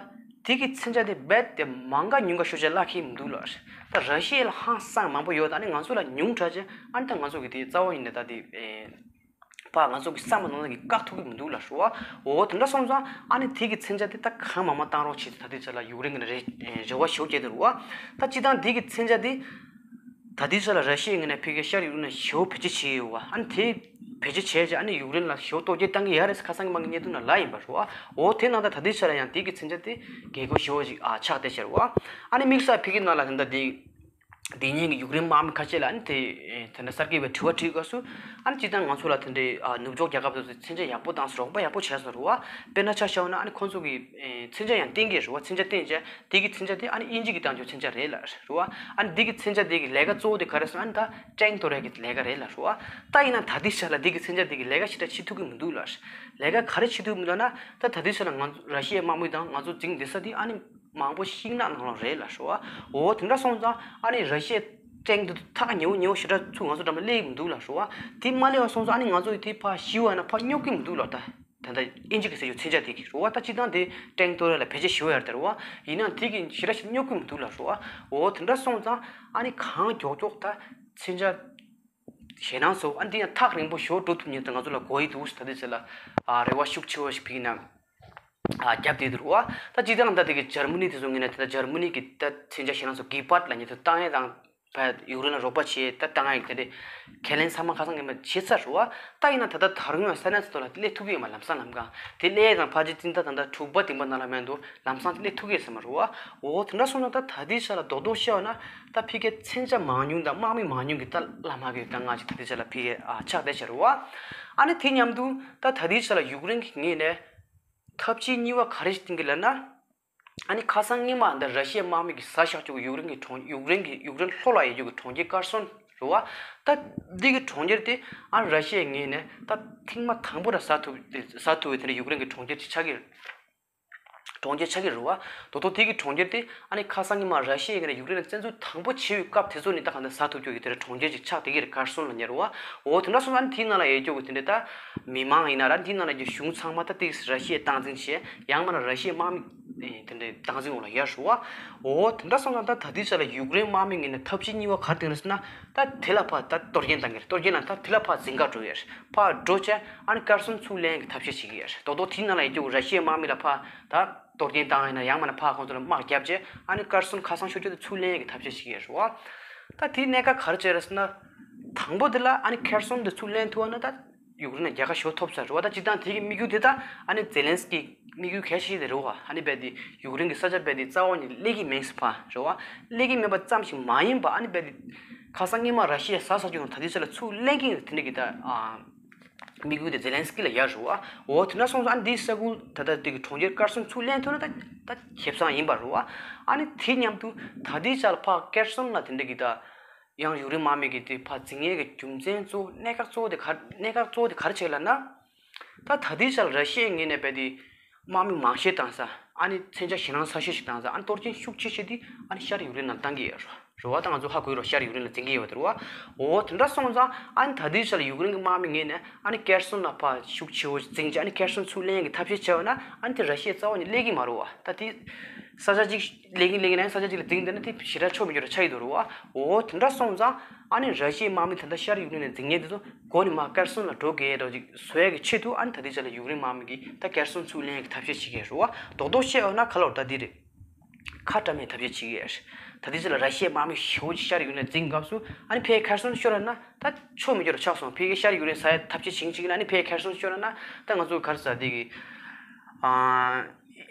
དེ་གི་མཚོན་ཆ་དེ་རྦད་དེ་མང་ག་ཉུང་ག་ཤོད་བྱས་བརླག་གི་མི་འདུག་ལབ་རེད། ད་ར་ཤི་ཡ་ལ་ཧང་སང་མང་པོ་ཡོད། ད་ཨ་ནི་ང་ཚོ་ལ་ཉུང་དྲགས་བྱས། ཨ་ནི་ད་ང་ཚོ་གི་དེ་རྩ་བ་ཉིད་ནས་ད་དེ་ཨེ་ཕར་ང་ཚོ་གི་བསམ་པ་ནང་བཞིན་གྱི་བཀག་ཐུབ་ཀྱི་མི་འདུག་ལབ་རེད་བ། འོ་དེ་འདྲ་སོང་ཙང་ཨ་ནི་དེ་གི་མཚོན་ཆ་དེ་ད་གང་མང་མང་བཏང་རོགས་བྱེད་ཟེར་ད་ལྟའི་ཆ་ལ་ཡུཀ་རེན་གྱི་རེ་རེ་བ་ཞུ་བྱས་འདུག་རེད་བ། ད་སྤྱིར་བཏང་དེ་གི་མཚོན་ཆ་དེ་ད་ལྟའི་ཆ་ལ་ར་ཤི་ཡའི་ངོས་ནས་ཕ་གིར་ཤར་ཡུཀ་རེན་ལ་ཞེ་པོ་བེད་སྤྱོད་བྱས་ཡོད་བ། ཨ་ནི་དེ་བེད་སྤྱོད་བྱས་རྗེས་ཨ་ནི་ཡུཀ་རེན་ལ་ཞེ་པོ་གཏོར་རྒོལ་བཏང་གི་ཡོད་རེད་ཟེར་ཁ་སང་གི་མང་གི་བརྙན་ཐུང་ནང་ལབ་ཡིན་པ་རེད་བ། འོ་དེ་ནང་ད་ད་ལྟའི་ཆ་ལ་ཡང་དེ་གི་མཚོན་ཆ་དེ་དགོས་མཁོ་ཞེ་པོ་ཞིག་ཨ་ཆགས་བསྡད་ཤག་རེད་བ། ཨ་ནི་དམིགས་བསལ་ཕ་གི་ནང་ལ་ད་ལྟ་དེ་དེ་ཉིན་གྱི་ཡུཀ་རེན་དམག་མི་ཁ་ཤས་ལ་ཨ་ནི་དེ་དེ་འདྲ་གསར་འགོད་པས་དྲི་བ་དྲིས་སྐབས་སུ། ཨ་ནི་སྤྱིར་བཏང་ང་ཚོ་ལ་དེ་འདྲའི་ཨ་ནུབ་ཕྱོགས་རྒྱལ་ཁབ་དེ་ཚོས་མཚོན་ཆ་ཡག་པོ་བཏང་སོང་། རོགས་པ་ཡག་པོ་བྱས་སོང་རེད་བ། དཔེར་ན་ཆ་བཞག་ན་ཨ་ནི་ཁོང་ཚོ་གིས་ཨེ་མཚོན་ཆ་ཡང་བཏོན་གྱི་རེད་བ། མཚོན་ཆ་བཏོན་བྱས་དེ་གི་མཚོན་ཆ་དེ་ཨ་ནི་དབྱིན་ཇི་གིས་བཏང་རྒྱུ་མཚོན་ཆ་རེད་ལབ་རེད་བ། ཨ་ནི་དེ་གི་མཚོན་ཆ་དེ་གི་ལས་ཀ་གཙོ་བོ་དེ་ག་རེ་ཟེར་ན། ཨ་ནི་ད་ཊེང་གཏོར་ཡ་གི་ལས་ཀ་རེད་ལབ་རེད་བ། ད་ཡིན་ན་ད་ལྟའི་ཆ་ལ་དེ་གི་མཚོན་ཆ་དེ་གི་ལས་ཀ་ཞེ་དྲག་བྱེད་ཐུབ་ཀྱི་མི་འདུག་ལབ་རེད། ལས་ཀ་ག་རེ་བྱེད་ཐུབ་མི་འདུག་ན། ད་ད་ལྟའི་ཆ་ལ་ང་ཚོ་ར་ཤི་ཡའི་དམག་མི་དང་ང་ཚོ་འཛིང་བསྡད་ས་དེ་ཨ་ནི་མང་པོ་ཤིང་ནགས་ནང་ལོགས་རེད་ལབ་རེད་བ། འོ་དེ་འདྲ་སོང་ཙང་ཨ་ནི་ར་ཤི་ཡའི་ཊེང་དེ་ཐག་ཉེ་བོ་ཉེ་བོ་ཞེ་དྲག་ཚུར་ང་ཚོ་འགྲམ་ལ་སླེབས་ཀྱི་མི་འདུག་ལབ་རེད་བ། དེ་མ་སླེབས་པ་སོང་ཙང་ཨ་ནི་ང་ཚོ་ཡི་དེ་ཕར་ཞི་བ་ན་ཕར་སྙོབ་ཀྱི་མི་འདུག་ལབ། ད་ད་ལྟ་དབྱིན་ཇི་གི་ཟེར་རྒྱུ་མཚོན་ཆ་དེ་གི་རེད་བ། ད་སྤྱིར་བཏང་དེ་ཊེང་གཏོར་ཡ་ལ་བེད་སྤྱོད་ཞུ་ཡ་རེད་བ། ཡིན་ནའང་དེ་གི་ཞེ་དྲག་ཞིག་སྙོབ་ཀྱི་མི་འདུག་ལབ་རེད་བ། འོ་དེ་འདྲ་སོང་ཙང་ཨ་ནི་གང་མགྱོགས་མགྱོགས་ད་མཚོན་ཆ་ཞེད་སྣང་ཚོ་ཨ་ནི་དེ་ཡང་ཐག་རིང་པོ་ཞོར་འགྲོ་ཐུབ་མཁན་དེ་ང་ཚོ་ལ་དགོས་ཀྱི་འདུག་ཟེར་ད་ལྟའི་ཆ་ལ་ཨ་རེ་བ་ཤུགས་ཆེ་བོ་ཞིག་ཕ་གི་ནས་ཨ་བརྒྱབ་བསྡད་འདུག་རེད་བ། ད་སྤྱིར་བཏང་ད་དེ་གི་འཇར་མ་ནི་དེ་ཚོ་ངོས་ནས་དེ་ད་འཇར་མ་ནི་གི་ད་མཚོན་ཆ་ཞེད་སྣང་ཚོ་གི་པཱཊ་ལབ་མཁན་དེ་བཏང་ཡས་དང་། ཕར་ཡུཀ་རེན་ལ་རོགས་པ་བྱེད་ད་བཏང་ཡག་དེ་འདྲའི་ཁས་ལེན་ཚང་མ་ཁ་སང་གི་མ་བྱེད་ཚར་རེད་བ། ད་ཡིན་ན་ད་ལྟ་ད་རུང་ཡང་ས་གནས་ཚོ་ལ་སླེབས་ཐུབ་ཀྱི་ཡོད་མ། ལམ་སང་ལམ་ཁ་དེ་སླེབས་དང་ཕལ་ཆེར་སྤྱི་ཟླ་ད་ལྟ་དྲུག་པ་བདུན་པ་ནང་ལ་མེད་འདུག་ལམ་སང་དེ་སླེབས་ཐུབ་ཀྱི་ཡོད་ས་མ་རེད་བ། འོ་དེ་འདྲ་སོང་ན་ད་ད་ལྟའི་ཆ་ལ་རྡོག་རྡོག་བཤད་པ་ན་ད་ཕ་གིའི་མཚོན་ཆ་མང་ཉུང་དང་དམག་མི་མང་ཉུང་གི་ད་བླ་མ་གི་ད་ང་ཅིག་ད་ལྟའི་ཆ་ལ་ཕ་གི་ཨ་ཆགས་བསྡད་ཤག་རེད་བ། ཨ་ནི་དེ་མཉམ་དུ་ད་ད་ལྟའི་ཆ་ལ་ཡུཀ་རེན་གྱི་ངོས་ནས་ཐབས་ཇུས་གཉིས་པ་ག་རེ་ཞིག་བཏིང་གི་ལབ་ན། ཨ་ནི་ཁ་སང་སྔོན་མ་འདི་ར་ཤི་ཡའི་དམག་མི་གིས་ཟ་བཞག་བཅུག་ཡུཀ་རེན་གྱི་གྲོང་ཡུཀ་རེན་གྱི་ཡུཀ་རེན་ལྷོ་ལ་ཡོད་རྒྱུ་གི་གྲོང་ཁྱེར་ཀར་སོན་རེད་བ། ད་འདི་གི་གྲོང་ཁྱེར་དེ་ཨ་ར་ཤི་ཡའི་ངོས་ནས་ད་ཐེངས་མ་དང་པོ་ར་ཟ་ཐུབ་ཟ་ཐུབ་པའི་དེ་འདྲ་ཡུཀ་རེན་གྱི་གྲོང་ཁྱེར་ཅིག་ཆགས་ཀྱི་གྲོང་ཁྱེར་ཆགས་ཀྱི་རེད་བ། དོ་དོ་དེ་གི་གྲོང་ཁྱེར་དེ་ཨ་ནི་ཁ་སང་སྔོན་མ་ར་ཤི་ཡའི་ངོས་ནས་ཡུཀ་རེན་ལ་བཙན་འཛུལ་དང་པོ་བྱས་པའི་སྐབས་དེ་ཚོ་ནས་ད་གང་ལྟར་ཟ་ཐུབ་རྒྱུ་གི་དེ་འདྲ་གྲོང་ཁྱེར་ཅིག་ཆགས་བསྡད་ཀྱི་རེད། ཀར་སོན་ལབ་མཁན་རེད་བ། འོ་དེ་འདྲ་སོང་ཙང་ཨ་ནི་དེའི་ནང་ལ་ཡོད་རྒྱུ་གི་དེ་འདྲ་ད་མི་མང་ཡིན་ན་ར་དེའི་ནང་ལ་ཡོད་རྒྱུ་གཞུང་ཚང་མ་ད་ཏིག་ར་ཤི་ཡས་སྟངས་འཛིན་བྱས། ཡང་མིན་ན་ར་ཤི་ཡའི་དམག་མི་དེ་འདྲའི་སྟངས་འཛིན་འོག་ལ་ཡོད་རེད་བ། འོ་དེ་འདྲ་སོང་ཙང་ད་ད་ལྟའི་ཆ་ལ་ཡུཀ་རེན་དམག་མི་ངོས་ནས་ཐབས་ཇུས་གཉིས་པ་ག་རེ་བཏིང་རེད་ཟེར་ན། ད་དེ་ལ་ཕར་ད་གཏོར་སྐྱོན་བཏང་གི་རེད། གཏོར་སྐྱོན་ལ་ད་དེ་ལ་ཕར་འཛིང་ག་འགྲོ་ཡས་རེད། ཕར་འགྲོ་བྱས་ཨ་ནི་ཀར་སོན་ཚུར་ལེན་གྱི་ཐབས་ཤེས་བྱེད་ཀྱི་ཡོད་རེད། རྡོག་རྡོག་དེའི་ནང་ལ་ཡོད་རྒྱུ་ར་ཤི་ཡའི་དམག་མི་ལ་ཕར་ད་གཏོར་སྐྱོན་བཏང་ཡིན་ན་ཡང་མིན་ན་ཕར་ཁོང་ཚོ་ལ་དམག་བརྒྱབ་བྱས་ཨ་ནི་ཀར་སོན་ཁ་སང་ཤོར་རྒྱུ་དེ་ཚུར་ལེན་གྱི་ཐབས་ཤེས་བྱེད་ཀྱི་ཡོད་རེད་བ། ད་དེའི་གནད་འགག་ག་རེ་བྱས་རེད་ཟེར་ན། དང་པོ་དེ་ལ་ཨ་ནི་ཁེར་སོན་དེ་ཚུར་ལེན་ཐུབ་པ་ན་ད་ཡུཀ་རེན་ལ་རྒྱལ་ཁ་ཞེ་པོ་ཐོབ་ཚར་རེད་བ། ད་སྤྱིར་བཏང་དེ་གི་དམིགས་ཡུལ་དེ་ད་ཨ་ནི་ཛེ་ལན་སི་ཀི་དམིགས་ཡུལ་གལ་ཆེ་ཤོས་དེ་རེད་བ། ཨ་ནི་རྦད་དེ་ཡུཀ་རེན་གྱི་ས་ཆ་རྦད་དེ་རྩ་བ་ནས་སླེབས་ཀྱི་མེད་ཟེར་བ་རེད་བ། སླེབས་ཀྱི་མེད་པ་ཙམ་ཞིག་མ་ཡིན་པ་ཨ་ནི་རྦད་དེ་ཁ་སང་སྔོན་མ་ར་ཤི་ཡས་ཟ་ཟ་རྒྱུ་ཡང་ད་ལྟའི་ཆ་ལ་ཚུར་ལེན་གྱི་ཡོད་དེ་འདྲ་གི་ད་ཨ། དམིགས་ཡུལ་དེ་ཛེ་ལན་སི་ཀི་ལ་ཡོད་རེད་བ། འོ་དེ་འདྲ་སོང་ཙང་ཨ་ནི་འདིའི་ས་ཁུལ་ད་ལྟ་དེ་གི་གྲོང་ཁྱེར་ཀར་སོན་ཚུར་ལེན་ཐུབ་ན་ད་ད་ཁེ་བཟང་ཡིན་པ་རེད་བ། ཨ་ནི་དེ་མཉམ་དུ་ད་ལྟའི་ཆ་ལ་ཕར་ཀར་སོན་ལ་དེ་འདྲ་གི་ད་ཡང་ཡུཀ་རེན་དམག་མི་གིས་དེ་ཕར་འཛིང་ཡས་ཀྱི་རྒྱུ་མཚན་གཙོ་བོ་གནད་འགག་གཙོ་བོ་དེ་ག་གནད་འགག་གཙོ་བོ་དེ་ག་རེ་བྱས་ལབ་ན། ད་ད་ལྟའི་ཆ་ལ་ར་ཤི་ཡའི་ངོས་ནས་རྦད་དེ་དམག་མི་མང་ཤོས་བཏང་ས་ཨ་ནི་མཚོན་ཆ་ཞེད་སྣང་ཚ་ཤོས་ཤིག་བཏང་ས་ཨ་ནི་གཏོར་སྐྱོན་ཤུགས་ཆེ་ཤོས་དེ་ཨ་ནི་ཤར་ཡུཀ་རེན་ནང་བཏང་གི་ཡོད་རེད་བ། ད་ང་ཚོ་ཧ་གོ་ཡོད་རེད་བ། ཤར་ཡུཀ་རེན་ལ་འཛིང་གི་ཡོད་རེད་བ། འོ་དེ་འདྲ་སོང་ཙང་ཨ་ནི་ད་ལྟའི་ཆ་ལ་ཡུཀ་རེན་གྱི་དམག་མི་ངོས་ནས་ཨ་ནི་ཀར་སོན་ལ་ཕར་ཤུགས་ཆེ་བོ་འཛིང་བྱས་ཨ་ནི་ཀར་སོན་ཚུར་ལེན་ཡས་ཀྱི་ཐབས་ཤེས་བྱས་པ་ན་ཨ་ནི་དེ་ར་ཤི་ཡས་རྩ་བ་ནས་སླེབས་ཀྱི་མ་རེད་བ། ད་དེ་ས་ཆ་གཅིག་ལེན་གྱིན་ལེན་གྱིན་ནས་ས་ཆ་གཅིག་ལ་འཛིང་བསྡད་ན་དེ་ཞེ་དྲག་ཆོ་མི་འཇོག་ར་ཆགས་ཀྱི་འདུག་རེད་བ། འོ་དེ་འདྲ་སོང་ཙང་ཨ་ནི་ར་ཤི་ཡའི་དམག་མི་ད་ལྟ་ཤར་ཡུཀ་རེན་ནས་འཛིང་མཁན་དེ་ཚོ་མགོ་ནས་མར་ཀར་སོན་ལ་འགྲོ་དགོས་འདྲ་ཅིག་བཟོ་ཡས་ཀྱི་ཆེད་དུ་ཨ་ནི་ད་ལྟའི་ཆ་ལ་ཡུཀ་རེན་དམག་མི་གིས་ད་ཀར་སོན་ཚུར་ལེན་ཡས་ཀྱི་ཐབས་ཤེས་བྱེད་ཀྱི་ཡོད་རེད་བ། རྡོག་རྡོག་བཤད་འོ་ན་ག་ལ་འོ་ད་འདི་རེད། ཁ་བཀྲམ་ཡས་ཐབས་ཤེས་བྱེད་ཀྱི་ཡོད་རེད། ད་ལྟའི་ཆ་ལ་ར་ཤི་ཡའི་དམག་མི་ཞེ་པོ་ཅིག་ཤར་ཡུཀ་རེན་འཛིང་སྐབས་སུ་ཨ་ནི་ཕར་ཀར་སོན་ཤོར་ན་ད་ཆོ་མི་འཇོག་ར་ཆགས་སོང་། ཕ་གིས་ཤར་ཡུཀ་རེན་ཟ་ཡས་ཐབས་ཤེས་བྱེད་ཀྱིན་བྱེད་ཀྱིན་ཨ་ནི་ཕར་ཀར་སོན་ཤོར་ན་ད་ང་ཚོ་ག་རེ་ཟ་དེ་གི་ཨ།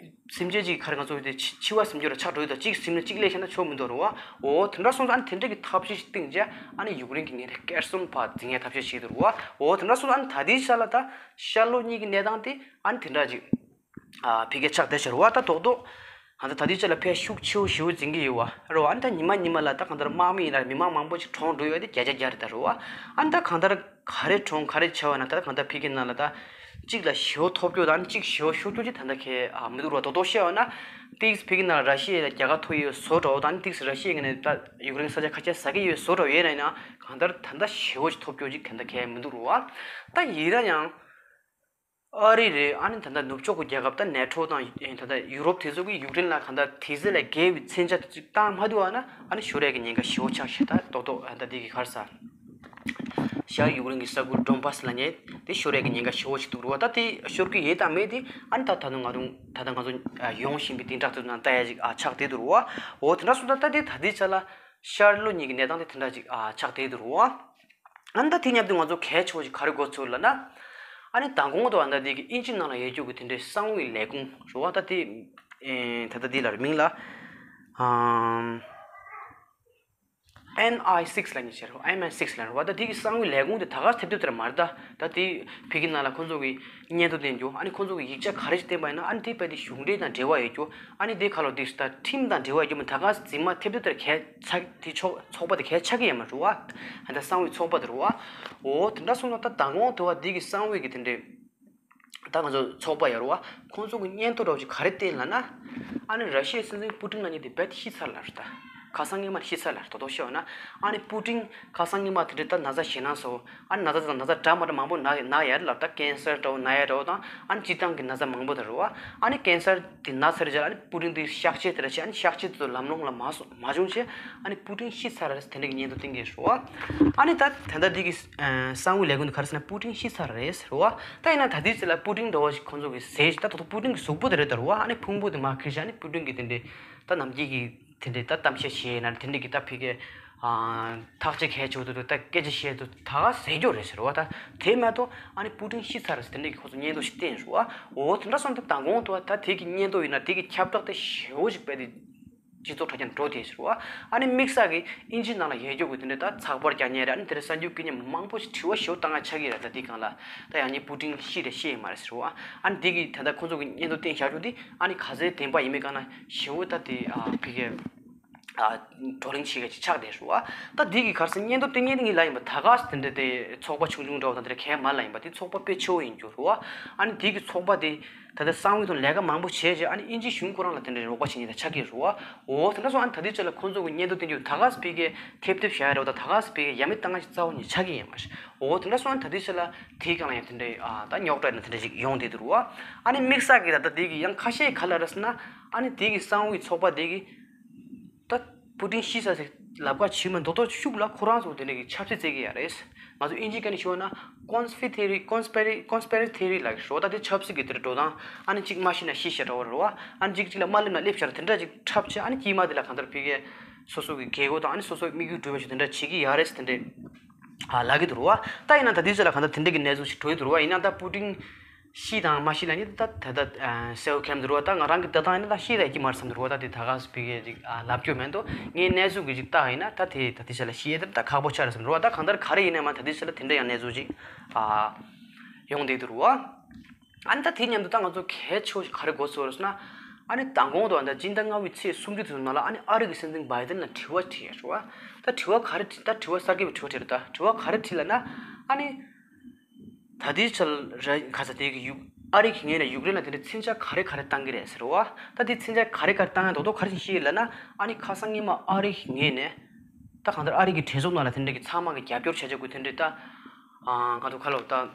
སེམས་ཅན་གཅིག་ག་རེ་ང་ཚོ་དེ་འཆི་འཆི་བ་སེམས་སྐྱོ་ར་ཆགས་འགྲོ་ཡོད་དོ། གཅིག་ཟིན་ན་གཅིག་སླེབས་ཤེ་ན་ཆོ་མི་འདུག་རེད་བ། འོ་དེ་འདྲ་སོང་ཙང་ཨ་ནི་དེ་འདྲ་གི་ཐབས་ཤེས་ཤིག་བཏིང་བྱས་ཨ་ནི་ཡུཀ་རེན་གྱི་ངོས་ནས་ཀར་སོན་ཕར་འཛིང་ཡས་ཐབས་ཤེས་བྱེད་འདུག་རེད་བ། འོ་དེ་འདྲ་སོང་ཙང་ཨ་ནི་ད་ལྟའི་ཆ་ལ་ད་ཤར་ལྷོ་གཉིས་ཀྱི་གནས་སྟངས་དེ་ཨ་ནི་དེ་འདྲ་ཅིག་ཨ་ཕ་གིར་ཆགས་བསྡད་ཤག་རེད་བ། ད་རྡོག་རྡོག་ཨ་ད་ད་ལྟའི་ཆ་ལ་ཕར་ཤུགས་ཆེ་བོ་ཞེ་པོ་འཛིང་གི་ཡོད་བ་རེད་བ། ཨ་ནི་ད་ཉི་མ་ཉི་མ་ལ་ད་གང་ལྟར་དམག་མི་ཡིན་ན་མི་མང་མང་པོ་ཅིག་གྲོངས་འགྲོ་ཡོད་དེ་བརྒྱ་ཆ་བརྒྱ་རེད་ད་རེད་བ། ཨ་ནི་ད་གང་ལྟར་ག་རེ་གྲོངས་ག་རེ་བྱས་པ་ན་ད་གང་ལྟར་ཕ་གི་ནང་ལ་ད་གཅིག་ལ་ཞེ་པོ་ཐོབ་རྒྱུ་དང་གཅིག་ཞེ་པོ་ཤོར་རྒྱུ་ཅིག་ད་ལྟ་གལ་ཨ་མི་འདུག་ར། རྡོག་རྡོག་བཤད་པ་ན་ཏིག་ཕ་གི་ནང་ལ་ར་ཤི་ཡ་ལ་རྒྱལ་ཁ་ཐོབ་ཡོད་བཟོ་འདྲ་བོ་དང་ཏིག་ར་ཤི་ཡ་ངོས་ནས་ད་ཡུཀ་རེན་ས་ཆ་ཁ་ཤས་ཟ་གི་ཡོད་བཟོ་འདྲ་བོ་ཡོད་ན་ཡིན་ན་གང་ལྟར་ད་ལྟ་ཞེ་པོ་ཅིག་ཐོབ་རྒྱུ་ཅིག་ད་ལྟ་གལ་མི་འདུག་ར་བ། ད་ཡིན་ན་ཡང་ཨ་རི་རེད། ཨ་ནི་ད་ལྟ་ནུབ་ཕྱོགས་ཀྱི་རྒྱལ་ཁབ་ད་ནེ་ཊོ་དང་ད་ལྟ་ཡུ་རོབ་དེ་ཚོ་གིས་ཡུཀ་རེན་ལ་གང་ལྟར་དེ་ཚོ་ལས་བརྒལ་བའི་མཚོན་ཆ་དེ་ཚོ་བཏང་མ་ཐུབ་པ་ན་ཨ་ནི་ཤོར་ཡས་ཀྱི་ཉེན་ཁ་ཞེ་པོ་ཆགས་ཤག་ད་རྡོག་རྡོག་ཨ་ད་དེ་གི་ག་རེ་ཟ། ཤར་ཡུཀ་རེན་གྱི་ས་ཁུལ་ཌོན་བྷ་སི་ལབ་མཁན་དེ་ཤོར་ཡས་ཀྱི་ཉེན་ཁ་ཞེ་པོ་ཞིག་འདུག་རེད་བ། ད་དེ་ཤོར་གྱི་ཡོད་དང་མེད་དེ་ཨ་ནི་ད་ད་དུང་ང་རང་ད་ལྟ་ང་ཚོ་ཨ་ཡོང་བཞིན་པའི་བདུན་ཕྲག་དེ་ཚོ་ནང་ལྟ་ཡས་ཅིག་ཨ་ཆགས་བསྡད་འདུག་རེད་བ། འོ་དེ་འདྲ་སོང་ཙང་ད་དེ་ད་ལྟའི་ཆ་ལ་ཤར་ལྷོ་གཉིས་ཀྱི་གནས་སྟངས་དེ་དེ་འདྲ་ཅིག་ཨ་ཆགས་བསྡད་འདུག་རེད་བ། ཨ་ནི་ད་དེ་མཉམ་དུ་ང་ཚོ་གལ་ཆེ་བོ་ཞིག་ག་རེ་གོ་ཚོད་ལབ་ན། ཨ་ནི་མདང་དགོང་དུ་ཨ་ད་དེ་གི་དབྱིན་ཇི་ནང་ལ་ཡོད་རྒྱུ་གི་དེ་འདྲའི་གསང་བའི་ལས་ཁུངས་རེད་བ། ད་དེ་ཨེ་ད་ལྟ་དེ་ལ་མིང་ལ་ཨམ། ཨེན་ཨའི་སིག་ལབ་མཁན་ཞིག་རེད། ཨེམ་ཨའི་སིག་ལབ་རེད་བ། ད་དེ་གི་གསང་བའི་ལས་ཁུངས་དེ་ད་ག་ཐེབས་ཐེབས་དེར་མ་རེད་ད། ད་དེ་ཕ་གི་ནང་ལ་ཁོང་ཚོ་གི་སྙན་ཐོ་བསྟན་རྒྱུ། ཨ་ནི་ཁོང་ཚོ་གི་ཡིག་ཆ་ག་རེ་ཞིག་བསྟན་པ་ཡིན་ན་ཨ་ནི་དེ་རྦད་དེ་གཞུང་འབྲེལ་དང་འབྲེལ་བ་ཡོད་རྒྱུ། ཨ་ནི་དེ་ག་ལོ་དེ་ད་ཁྲིམས་དང་འབྲེལ་བ་ཡོད་རྒྱུ་མ་ད་ག་རྫུན་མ་ཐེབས་ཐེབས་དེར་གལ་ཆགས་དེ་ཚོགས་ཚོགས་པ་དེ་གལ་ཆགས་ཀྱི་ཡོད་མ་རེད་བ། ཨ་ད་གསང་བའི་ཚོགས་པ་དེ་རེད་བ། འོ་དེ་འདྲ་སོང་ཙང་ད་མདང་དགོང་དུ་བ་དེ་གི་གསང་བའི་གི་དེ་འདྲའི་ད་ང་ཚོ་ཚོགས་པ་ཡོད་རེད་བ། ཁོང་ཚོ་གི་སྙན་ཐོ་འདྲ་བོ་ཞིག་ག་རེ་བསྟན་ལབ་ན། ཨ་ནི་ར་ཤི་ཡའི་སྲིད་འཛིན་པུ་ཏིན་ལབ་མཁན་དེ་རྦད་དེ་ཤི་ཚར་ལབ་རེད་ད། ཁ་སང་སྔོན་མ་ནས་ཤི་ཚར་ལབ་རེད། རྡོག་རྡོག་བཤད་པ་ན་ཨ་ནི་པུ་ཏིན་ཁ་སང་སྔོན་མ་དེ་འདྲའི་ད་ན་ཚ་ཞེད་སྣང་ཟེར་བ། ཨ་ནི་ན་ཚ་དང་ན་ཚ་འདྲ་མ་འདྲ་མང་པོ་ན་ན་ཡོད་རེད་ལབ། ད་ཀེན་སར་འདྲ་བོ་ན་ཡོད་འདྲ་བོ་དང་ཨ་ནི་སྤྱིར་བཏང་གི་ན་ཚ་མང་པོ་དེ་རེད་བ། ཨ་ནི་ཀེན་སར་དེ་ན་ཚར་རྗེས་ཨ་ནི་པུ་ཏིན་དེ་གཤགས་བྱས་དེ་འདྲ་བྱས། ཨ་ནི་གཤགས་བྱས་དེ་ཚོ་ལམ་ལྷོང་ལ་མ་སོང་མ་བྱུང་བྱས་ཨ་ནི་པུ་ཏིན་ཤི་ཚར་རེད་དེ་འདྲ་གི་སྙན་ཐོ་བསྟན་གྱི་རེད་བ། ཨ་ནི་ད་ད་ལྟ་འདི་གི་གསང་བའི་ལས་ཁུངས་དེ་ག་རེ་ཟེར་ན་པུ་ཏིན་ཤི་ཚར་རེད་ཟེར་བ། ད་ཡིན་ན་ད་ལྟའི་ཆ་ལ་པུ་ཏིན་འདྲ་བོ་ཞིག་ཁོང་ཚོ་གི་ཟས་ཞིག་ད་ད་དུང་པུ་ཏིན་གི་གཟུགས་པོ་དེ་རེད་ད་རེད་བ། ཨ་ནི་ཕུང་པོ་དེ་མར་ཁྱེར་བྱས་ཨ་ནི་པུ་ཏིན་གི་དེ་འདྲའི་ད་ནམ་རྒྱུན་གི་ དེ་འདྲའི་ད་གཏམ་བཤད་བྱས་ཡིན་ན་དེ་འདྲའི་གི་ད་ཕ་གི་ཨ་ཐག་གཅོད་གལ་ཆེ་བོ་དེ་ད་སྐད་ཆ་བཤད་དུས་ད་ག་ཟེར་རྒྱུ་རེད་ཟེར་བ། ད་དེ་མ་གཏོགས་ཨ་ནི་པུ་ཏིན་ཤི་ཚར་ཟེར་དེ་འདྲའི་གི་ཁོ་ཚོ་སྙན་ཐོ་ཞིག་བསྟན་ཟེར་བ། འོ་དེ་འདྲ་སོང་ད་མདང་དགོང་དུ་ད་དེ་གི་སྙན་ཐོ་ཡིན་ན་དེ་གི་ཁྱབ་བསྒྲགས་དེ་ཞེ་བོ་ཞིག་སྤེལ་ཏེ་སྤྱི་ཚོགས་དྲ་རྒྱ་འགྲོ་དེ་ཟེར་བ། ཨ་ནི་དམིགས་བསལ་གི་ཨིན་ཇི་ནང་ལ་ཡོད་རྒྱུ་གི་དེ་འདྲའི་ད་ཚགས་པར་རྒྱག་མཁན་རེད། ཨ་ནི་དེ་འདྲའི་གསར་འགྱུར་སྐད་མང་པོ་ཞིག་དྲི་བ་ཞེ་བོ་བཏང་ཡ་ཆགས་ཀྱི་རེད། ད་དེ་སྒང་ལ་ད་ཡང་ནི་པུ་ཏིན་ཤི་རེད་ཤི་ཡི་མ་རེད་ཟེར་བ། ཨ་ནི་དེ་གི་ད་ལྟ་ཁོ་ཚོ་གི་སྙན་ཐོ་བསྟན་བཞག་རྒྱུ་དེ་ཨ་ནི་ག་ཚོད་བདེན་པ་ཡིན་མིན་སྒང་ལ་ཞེ་བོ་ད་དེ་ཨ་ཕ་གི་ཨ་བགྲོ་གླེང་བྱེད་མཁན་ཅིག་ཆགས་བསྡད་ཤག་བ། ད་འདི་གི་ག་རེ་ཟེར་སྙན་ཐོ་དེ་སྙན་ཐོ་ངས་ལབ་ཡིན་པ། ད་ག་སེ་དེ་འདྲ་དེ་ཚོགས་པ་ཆུང་ཆུང་འདྲ་བོ་དང་དེ་འདྲ་གས་མ་ལབ་ཡིན་པ། དེ་ཚོགས་པ་དཔེ་ཆེ་བོ་ཡིན་རྒྱུ་རེད་བ། ཨ་ནི་དེ་གི་ཚོགས་པ་དེ་ད་ལྟ་གསང་བའི་ཐོག་ལས་ཀ་མང་པོ་བྱས་རྗེས་ཨ་ནི་དབྱིན་ཇིའི་གཞུང་ཁོ་རང་ལ་དེ་འདྲ་རོགས་པ་བྱེད་མཁན་དེ་ཆགས་ཀྱི་རེད་བ། འོ་དེ་འདྲ་སོང་། ཨ་ནི་ད་ལྟའི་ཆ་ལ་ཁོང་ཚོ་གི་སྙན་ཐོ་དེ་འདྲ་ད་ག་སེ་ཕ་གིར་ཐེབས་ཐེབས་བཞག་ཡ་རེད་བ། ད་ག་སེ་ཕ་གིར་ཡ་མེད་བཏང་ཡ་ཅིག་རྩ་བ་ནས་ཆགས་ཀྱི་ཡིན་མ་རེད། འོ་དེ་འདྲ་སོང་། ཨ་ནི་ད་ལྟའི་ཆ་ལ་དེའི་སྒང་ལ་ཡང་དེ་འདྲ་ཨ་ད་རྙོག་དྲ་ཡིན་ན་དེ་འདྲ་ཅིག་ཡོང་བསྡད་འདུག་རེད་བ། ཨ་ནི་དམིགས་བསལ་གི་ད་ལྟ་དེ་གི་ཡང་ཁ་ཤས་ག་ལབ་རེད་ཟེར་ན། ཨ་ནི་དེ་གི་གསང་བའི་ཚོགས་པ་དེ་གི་ད་པུ་ཏིན་ཤི་ས་ཟིག་ལབ་ཁ་ཆེ་མ་མདོག་མདོག་ཤུགས་ལ་ཁོ་རང་ཚོ་དེ་འདྲ་གི་ཆབ་སྲིད་བརྩི་གི་ཡ་རེད། ང་ཚོ་ཨིན་ཇི་སྐད་ནས་ཞུ་བ་ན་conspiracy theory, conspiracy, conspiracy theory ལབ་ཀྱི་རེད་བ། ད་དེ་ཆབ་སྲིད་ཀྱི་དེ་འདྲ་འགྲོ་སྟངས། ཨ་ནི་གཅིག་མ་ཤི་ན་ཤི་ཤ་འདྲ་བོ་རེད་བ། ཨ་ནི་གཅིག་གཅིག་ལ་མ་སླེབས་ན་སླེབས་ཤ་རེད། དེ་འདྲ་ཅིག་འཁྲབ་བྱས་ཨ་ནི་དཀྱིལ་མ་དེ་ལ་གང་ལྟར་ཕ་གིར་སོ་སོ་གི་རྒྱལ་སྒོ་དང་ཨ་ནི་སོ་སོའི་དམིགས་ཡུལ་འགྲུབ་པ་ཞིག་དེ་འདྲ་བྱེད་ཀྱི་ཡ་རེད་ཟེར་དེ་འདྲ་ཨ་ལབ་ཀྱི་འདུག་རེད་བ། ད་ཡིན་ན་ད་དེ་ཚོ་ལ་གང་ལྟར་དེ་འདྲ་གི་གནས་ཚུལ་ཞིག་འགྲོ་ཡི་འདུག་རེད་བ། ཡིན་ན་ད་པུ་ཏིན་ཤི་དང་མ་ཤི་ལབ་ནི་ད་ད་ད་གསལ་པོ་ཁེལ་མི་འདུག་རེད་བ། ད་ང་རང་གི་ལྟ་སྟངས་ཡིན་ན་ད་ཤི་ད་ཡི་གི་མ་རེད་བསམ་འདུག་རེད་བ། ད་དེ་ད་ག་སེ་ཕ་གིར་ཅིག་ཨ་ལབ་རྒྱུ་མེད་འདུག་ངས་གནས་ཚུལ་གི་ཅིག་ལྟ་ཡིན་ན་ད་དེ་ད་དེ་ཆ་ལ་ཤི་ཡས་དེ་ད་ཁག་པོ་ཆགས་རེད་བསམ་འདུག་རེད་བ། ད་གང་ལྟར་ག་རེ་ཡིན་ན་མ་ད་དེ་ཆ་ལ་དེ་འདྲ་ཡང་གནས་ཚུལ་ཅིག་ཨ་ཡོང་བསྡད་འདུག་རེད་བ། ཨ་ནི་ད་དེ་མཉམ་དུ་ད་ང་ཚོ་གལ་ཆེ་བོ་ཞིག་ག་རེ་གོ་སོང་རེད་ཟེར་ན། ཨ་ནི་མདང་དགོང་དུ་ད་སྤྱི་ཟླ་ལྔ་པའི་ཚེས་སུམ་ཅུ་དེ་ཚོ་ནང་ལ་ཨ་ནི་ཨ་རི་གི་སྲིད་འཛིན་བྷའི་ཏིན་ལ་དྲི་བ་དྲིས་ཡོད་རེད་བ། ད་དྲི་བ་ག་རེ་དྲིས། ད་དྲི་བ་གསར་འགོད་པའི་དྲི་བ་དྲིས་རེད། ད་དྲི་བ་ག་རེ་དྲིས་ལབ་ན། ཨ་ནི་ད་ལྟའི་ཆར་ར་ག་ས་དེ་གི་ཡུ་ཨ་རི་གི་ངོས་ནས་ཡུཀ་རེན་ལ་དེ་འདྲའི་མཚོན་ཆ་ག་རེ་ག་རེ་བཏང་གི་རེད་ཟེར་བ། ད་དེ་མཚོན་ཆ་ག་རེ་ག་རེ་བཏང་ཡ་རྡོག་རྡོག་ག་རེ་ཞིག་ཤེས་ལབ་ན། ཨ་ནི་ཁ་སང་ཉི་མ་ཨ་རི་གི་ངོས་ནས་ད་གང་ལྟར་ཨ་རི་གི་གྲོས་ཚོགས་ནང་ལ་དེ་འདྲ་གི་ཚང་མ་གི་རྒྱབ་སྐྱོར་བྱ་བྱ་དགོས་དེ་འདྲ་ད་ང་ཚོ་ཁ་ལོ་ད།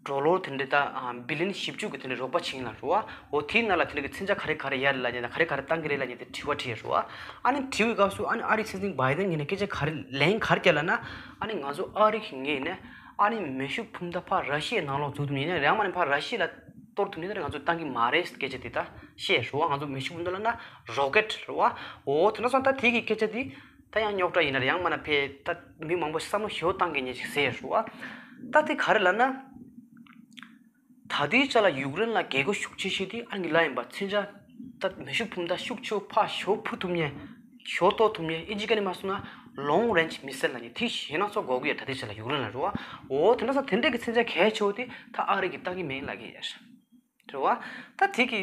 ཌོ་ལར་དེ་འདྲ་ད་ཨ་བི་ལི་ཡན་བཞི་བཅུ་གི་དེ་འདྲ་རོགས་པ་བྱེད་མཁན་ལ་རེད་བ། འོ་དེའི་ནང་ལ་དེ་འདྲ་གི་མཚོན་ཆ་ག་རེ་ག་རེ་ཡོད་རེད་ལབ་ནས་ད་ག་རེ་ག་རེ་བཏང་གི་རེད་ལབ་ནས་དེ་དྲི་བ་དྲིས་རེད་བ། ཨ་ནི་དྲི་བའི་སྐབས་སུ་ཨ་ནི་ཨ་རིའི་སྲིད་འཛིན་བྷའི་ཏིན་གྱིས་ནི་སྐད་ཆ་ག་རེ་ལན་ག་རེ་བརྒྱབ་ལབ་ན། ཨ་ནི་ང་ཚོ་ཨ་རི་གི་ངོས་ནས་ཨ་ནི་མེ་ཤུགས་འཕུར་མདའ་ཕར་ར་ཤི་ཡའི་ནང་ལོགས་འཛུལ་ཐུབ་ཡིན་ན་ཡང་མིན་ཕར་ར་ཤི་ཡ་ལ་གཏོར་ཐུབ་ཡིན་ན་ང་ཚོ་བཏང་གི་མ་རེད་སྐད་ཆ་དེ་ད་བཤད་རེད་བ། ང་ཚོ་མེ་ཤུགས་འཕུར་མདའ་ལབ་ན་རོ་ཀེཊ་རེད་བ། འོ་དེ་འདྲ་སོང་ད་དེ་གི་སྐད་ཆ་དེ། ད་ཡང་རྙོག་དྲ་ཡིན་ན་རེད། ཡང་མིན་ཕར་ད་མི་མང་པོ་བསམ་བློ་ཞེ་པོ་བཏང་མཁན་ཅིག་ཟེར་ཡོད་རེད་བ། ད་དེ་ག་རེ་ལབ་ན། ད་ལྟའི་ཆ་ལ་ཡུཀ་རེན་ལ་རྒྱལ་སྒོ་ཤུགས་ཆེ་ཤོས་དེ་ཨ་ནི་ལབ་ཡིན་པ། མཚོན་ཆ་ད་མེ་ཤུགས་འཕུར་མདའ་ཤུགས་ཆེ་བོ་ཕར་ཞེ་པོ་འཕུར་ཐུབ་མཁན། ཞེ་པོ་གཏོར་ཐུབ་མཁན། ཨིན་ཇི་སྐད་ནས་མ་སོང་ན་ལོང་རེན་ཇི་མི་སེལ་ལབ་མཁན་དེ་ཞེད་སྣང་ཚ་པོ་དགོས་ཀྱི་ཡོད། ད་ལྟའི་ཆ་ལ་ཡུཀ་རེན་ལ་རེད་བ། འོ་དེ་འདྲ་སོང་དེ་འདྲ་གི་མཚོན་ཆ་གལ་ཆེ་བོ་དེ་ད་ཨ་རི་གིས་བཏང་གི་མིན་ལབ་ཀྱི་ཡོད། རེད་བ། ད་དེ་གི་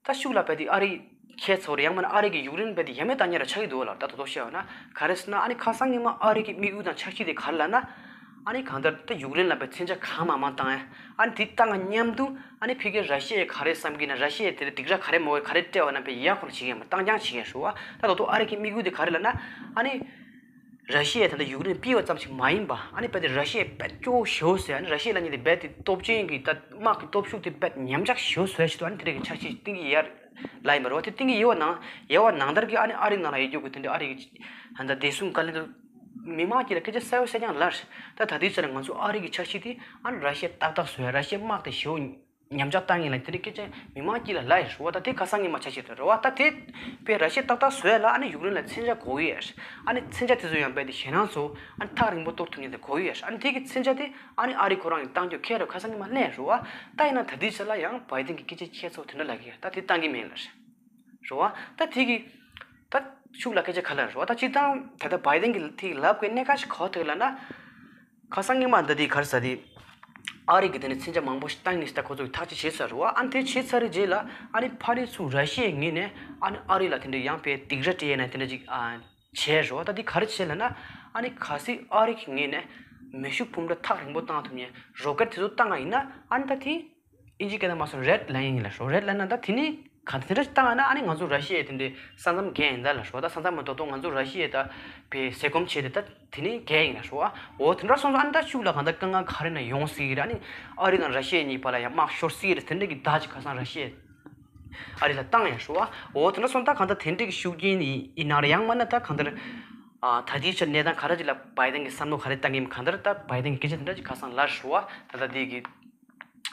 ད་ཤུགས་ལ་རྦད་དེ་ཨ་རི་ཁྱད་མཚར་རེད། ཡང་མིན་ན་ཨ་རི་གིས་ཡུཀ་རེན་རྦད་དེ་ཡ་མེད་བཏང་ཉེ་ར་ཆགས་ཀྱི་འདུག་ལ། ད་དོ་དོ་བཤད་ཡོད་ན་ག་རེ་ཟེར་ན། ཨ་ནི་ཁ་སང་ཉི་མ་ཨ་རི་གི་དམིགས་ཡུལ་དང་འཆར་གཞི་དེ་ག་རེ་ལབ་ན། ཨ་ནི་གང་ལྟར་ད་ཡུཀ་རེན་ལ་རྦད་མཚོན་ཆ་གང་མང་མང་བཏང་ཡ། ཨ་ནི་དེ་བཏང་ང་མཉམ་དུ་ཨ་ནི་ཕ་གིར་ར་ཤི་ཡས་ག་རེ་བསམ་གྱི་ན། ར་ཤི་ཡས་དེ་ལ་སྡིགས་ར་ག་རེ་མོ་ག་རེ་སྤྲད་བ་ན་རྦད་ཡ་ཁོ་ར་བྱེད་ཀྱི་ཡ་མ་བཏང་རྐྱང་བྱེད་ཀྱི་ཡ་ཞུ་བ། ད་དོ་དོ་ཨ་རི་གི་དམིགས་ཡུལ་དེ་ག་རེ་ལབ་ན། ཨ་ནི། ར་ཤི་ཡས་ད་ལྟ་ཡུཀ་རེན་སྤེལ་བ་ཙམ་ཞིག་མ་ཡིན་པ། ཨ་ནི་རྦད་དེ་ར་ཤི་ཡས་རྦད་སྐྱོ་བོ་ཞེ་པོ་བཟོས། ཨ་ནི་ར་ཤི་ཡ་ལབ་མཁན་དེ་རྦད་དེ་སྟོབས་ཆེན་གྱི་ད་དམག་གི་སྟོབས་ཤུགས་དེ་རྦད་ཉམས་ཆག་ཞེ་པོ་བཟོས་ཞིག་ཏུ་ཨ་ནི་དེ་འདྲ་གི་འཆར་གཞི་བཏིང་གི་ཡོད་ལབ་ཡིན་པ་རེད་བ། དེ་བཏིང་གི་ཡོད་པ་ནང་ཡོད་པ་ནང་ལྟར་གྱི་ཨ་ནི་ཨ་རི་ནང་ལ་ཡོད་རྒྱུ་གི་དེ་འདྲ་ཨ་རི་གི་ད་ལྟ་བདེ་སྲུང་བཀའ་བློན་དུ་མི་མང་གྱིས་ལ་སྐད་ཆ་གསལ་པོ་གསལ་རྐྱང་ལབ། ད་ད་ལྟའི་ཆ་ལ་ང་ཚོ་ཨ་རི་གི་འཆར་གཞི་དེ་ཨ་ནི་ར་ཤི་ཡ་ཏག་ཏག་བཟོས། ར་ཤི་ཡ་དམག་དེ་ཞེ་པོ་ཉམས་ཆག་བཏང་ཡིན་ལབ་དེ་འདྲའི་སྐད་ཆ་མི་མང་གཅིག་ལ་ལབ་ཡོད་རེད་བ། ད་དེ་ཁ་སང་ཉི་མ་འཆར་གཞི་དེ་རེད་བ། ད་དེ་དཔེ་ར་ཤི་ཡ་ཏག་ཏག་བཟོ་ཡ་ལ་ཨ་ནི་ཡུཀ་རེན་ལ་མཚོན་ཆ་དགོས་ཀྱི་ཡོད་རེད། ཨ་ནི་མཚོན་ཆ་དེ་ཚོ་ཡང་རྦད་དེ་ཞེད་སྣང་ཚ་པོ་ཨ་ནི་ཐག་རིང་པོ་གཏོར་ཐུབ་མཁན་དེ་དགོས་ཀྱི་ཡོད་རེད། ཨ་ནི་དེ་གི་མཚོན་ཆ་དེ་ཨ་ནི་ཨ་རི་ཁོ་རང་གིས་བཏང་རྒྱུ་ཁེལ་རེད། ཁ་སང་ཉི་མ་གླེང་རེད་བ། ད་ཡིན་ན་ད་དེའི་ཆ་ལ་ཡང་བྷའི་ཏིན་གྱི་སྐད་ཆ་ཁྱད་མཚར་པོ་དེ་འདྲ་ལབ་ཀྱི་ཡོད། ད་དེ་བཏང་གི་མིན་ལབ་རེད། རེད་བ། ད་དེ་གི་ད་ཤུགས་ལ་སྐད་ཆ་ག་ལ་རེད་བ། ད་སྤྱིར་བཏང་ད་ལྟ་བྷའི་ཏིན་གྱི་དེ་ལབ་དགོས་གནད་འགག་ཞིག་ག་པར་ཐུག་ལབ་ན། ཁ་སང་སྔོན་མ་འདི་དེ་ག་རེ་ཟེར་དེ། ཨ་རི་གི་དེ་ནས་མཚོན་ཆ་མང་པོ་ཞིག་བཏང་ནས་ད་ཁོ་ཚོ་གི་ཐག་གཅོད་བྱས་ཚར་རེད་བ། ཨ་ནི་དེ་བྱས་ཚར་རེད་རྗེས་ལ་ཨ་ནི་ཕ་རི་ཚུར་ར་ཤི་ཡའི་ངོས་ནས་ཨ་ནི་ཨ་རི་ལ་དེ་འདྲ་ཡང་དཔེ་སྡིགས་ར་སྤྲད་ཡས་ན་དེ་འདྲ་ཅིག་ཨ་བྱས་རེད་བ། ད་དེ་ག་རེ་བྱས་ལབ་ན། ཨ་ནི་གལ་སྲིད་ཨ་རི་གི་ངོས་ནས་མེ་ཤུགས་འཕུར་མདའ་ཐག་རིང་པོ་བཏང་ཐུབ་མཁན་རོ་ཀེཊ་དེ་ཚོ་བཏང་བ་ཡིན་ན། ཨ་ནི་ད་དེ་ཨིན་ཇི་སྐད་ནང་མ་སོང་རེཌ་ལའིན་ཡིན་ལབ་ཤག་རེཌ་ལའིན་ན་ད་དེ་ནི་ག་དེ་འདྲ་ཞིག་བཏང་ཡ་ན་ཨ་ནི་ང་ཚོ་ར་ཤི་ཡའི་དེ་འདྲའི་ས་མཚམས་བརྒལ་ཡིན་ད་ལབ་ཤག་ད་ས་མཚམས་མ་ཐོག་ཐོག་ང་ཚོ་ར་ཤི་ཡའི་ད་པའི་ཟས་སྐོམ་བྱས་ཏེ་ད་དེ་ནི་བརྒལ་ཡིན་ལབ་ཤག་འོ་དེ་འདྲ་སོང་ཙང་ཨ་ནི་ད་ཤུགས་ལ་གང་ལྟར་དཀའ་ངལ་ག་རེ་ན་ཡོང་སྲིད་ཀྱི་རེད། ཨ་ནི་ཨ་རི་དང་ར་ཤི་ཡ་གཉིས་བར་ལ་ཡང་དམག་ཤོར་སྲིད་ཀྱི་རེད། དེ་འདྲ་གི་བརྡ་ཅིག་ཁ་སང་ར་ཤི་ཡས་ཨ་རི་ལ་བཏང་ཡོད་ཤག་འོ་དེ་འདྲ་སོང་ཙང་གང་ལྟར་དེ་འདྲ་གི་ཤུགས་རྐྱེན་ཡིན་ན་རེད། ཡང་མིན་ན་ད་གང་ལྟར་ཨ་ད་ལྟའི་ཆར་གནས་སྟངས་ག་རེ་ཅིག་ལ་བྷའི་ཏིན་གྱི་བསམ་བློ་ག་རེ་བཏང་གི་ཡིན། གང་ལྟར་ད་བྷའི་ཏིན་གྱི་སྐད་ཆ་དེ་འདྲ་ཅིག་ཁ་སང་ལབ་ཤག་ད་ལྟ་དེ་གི་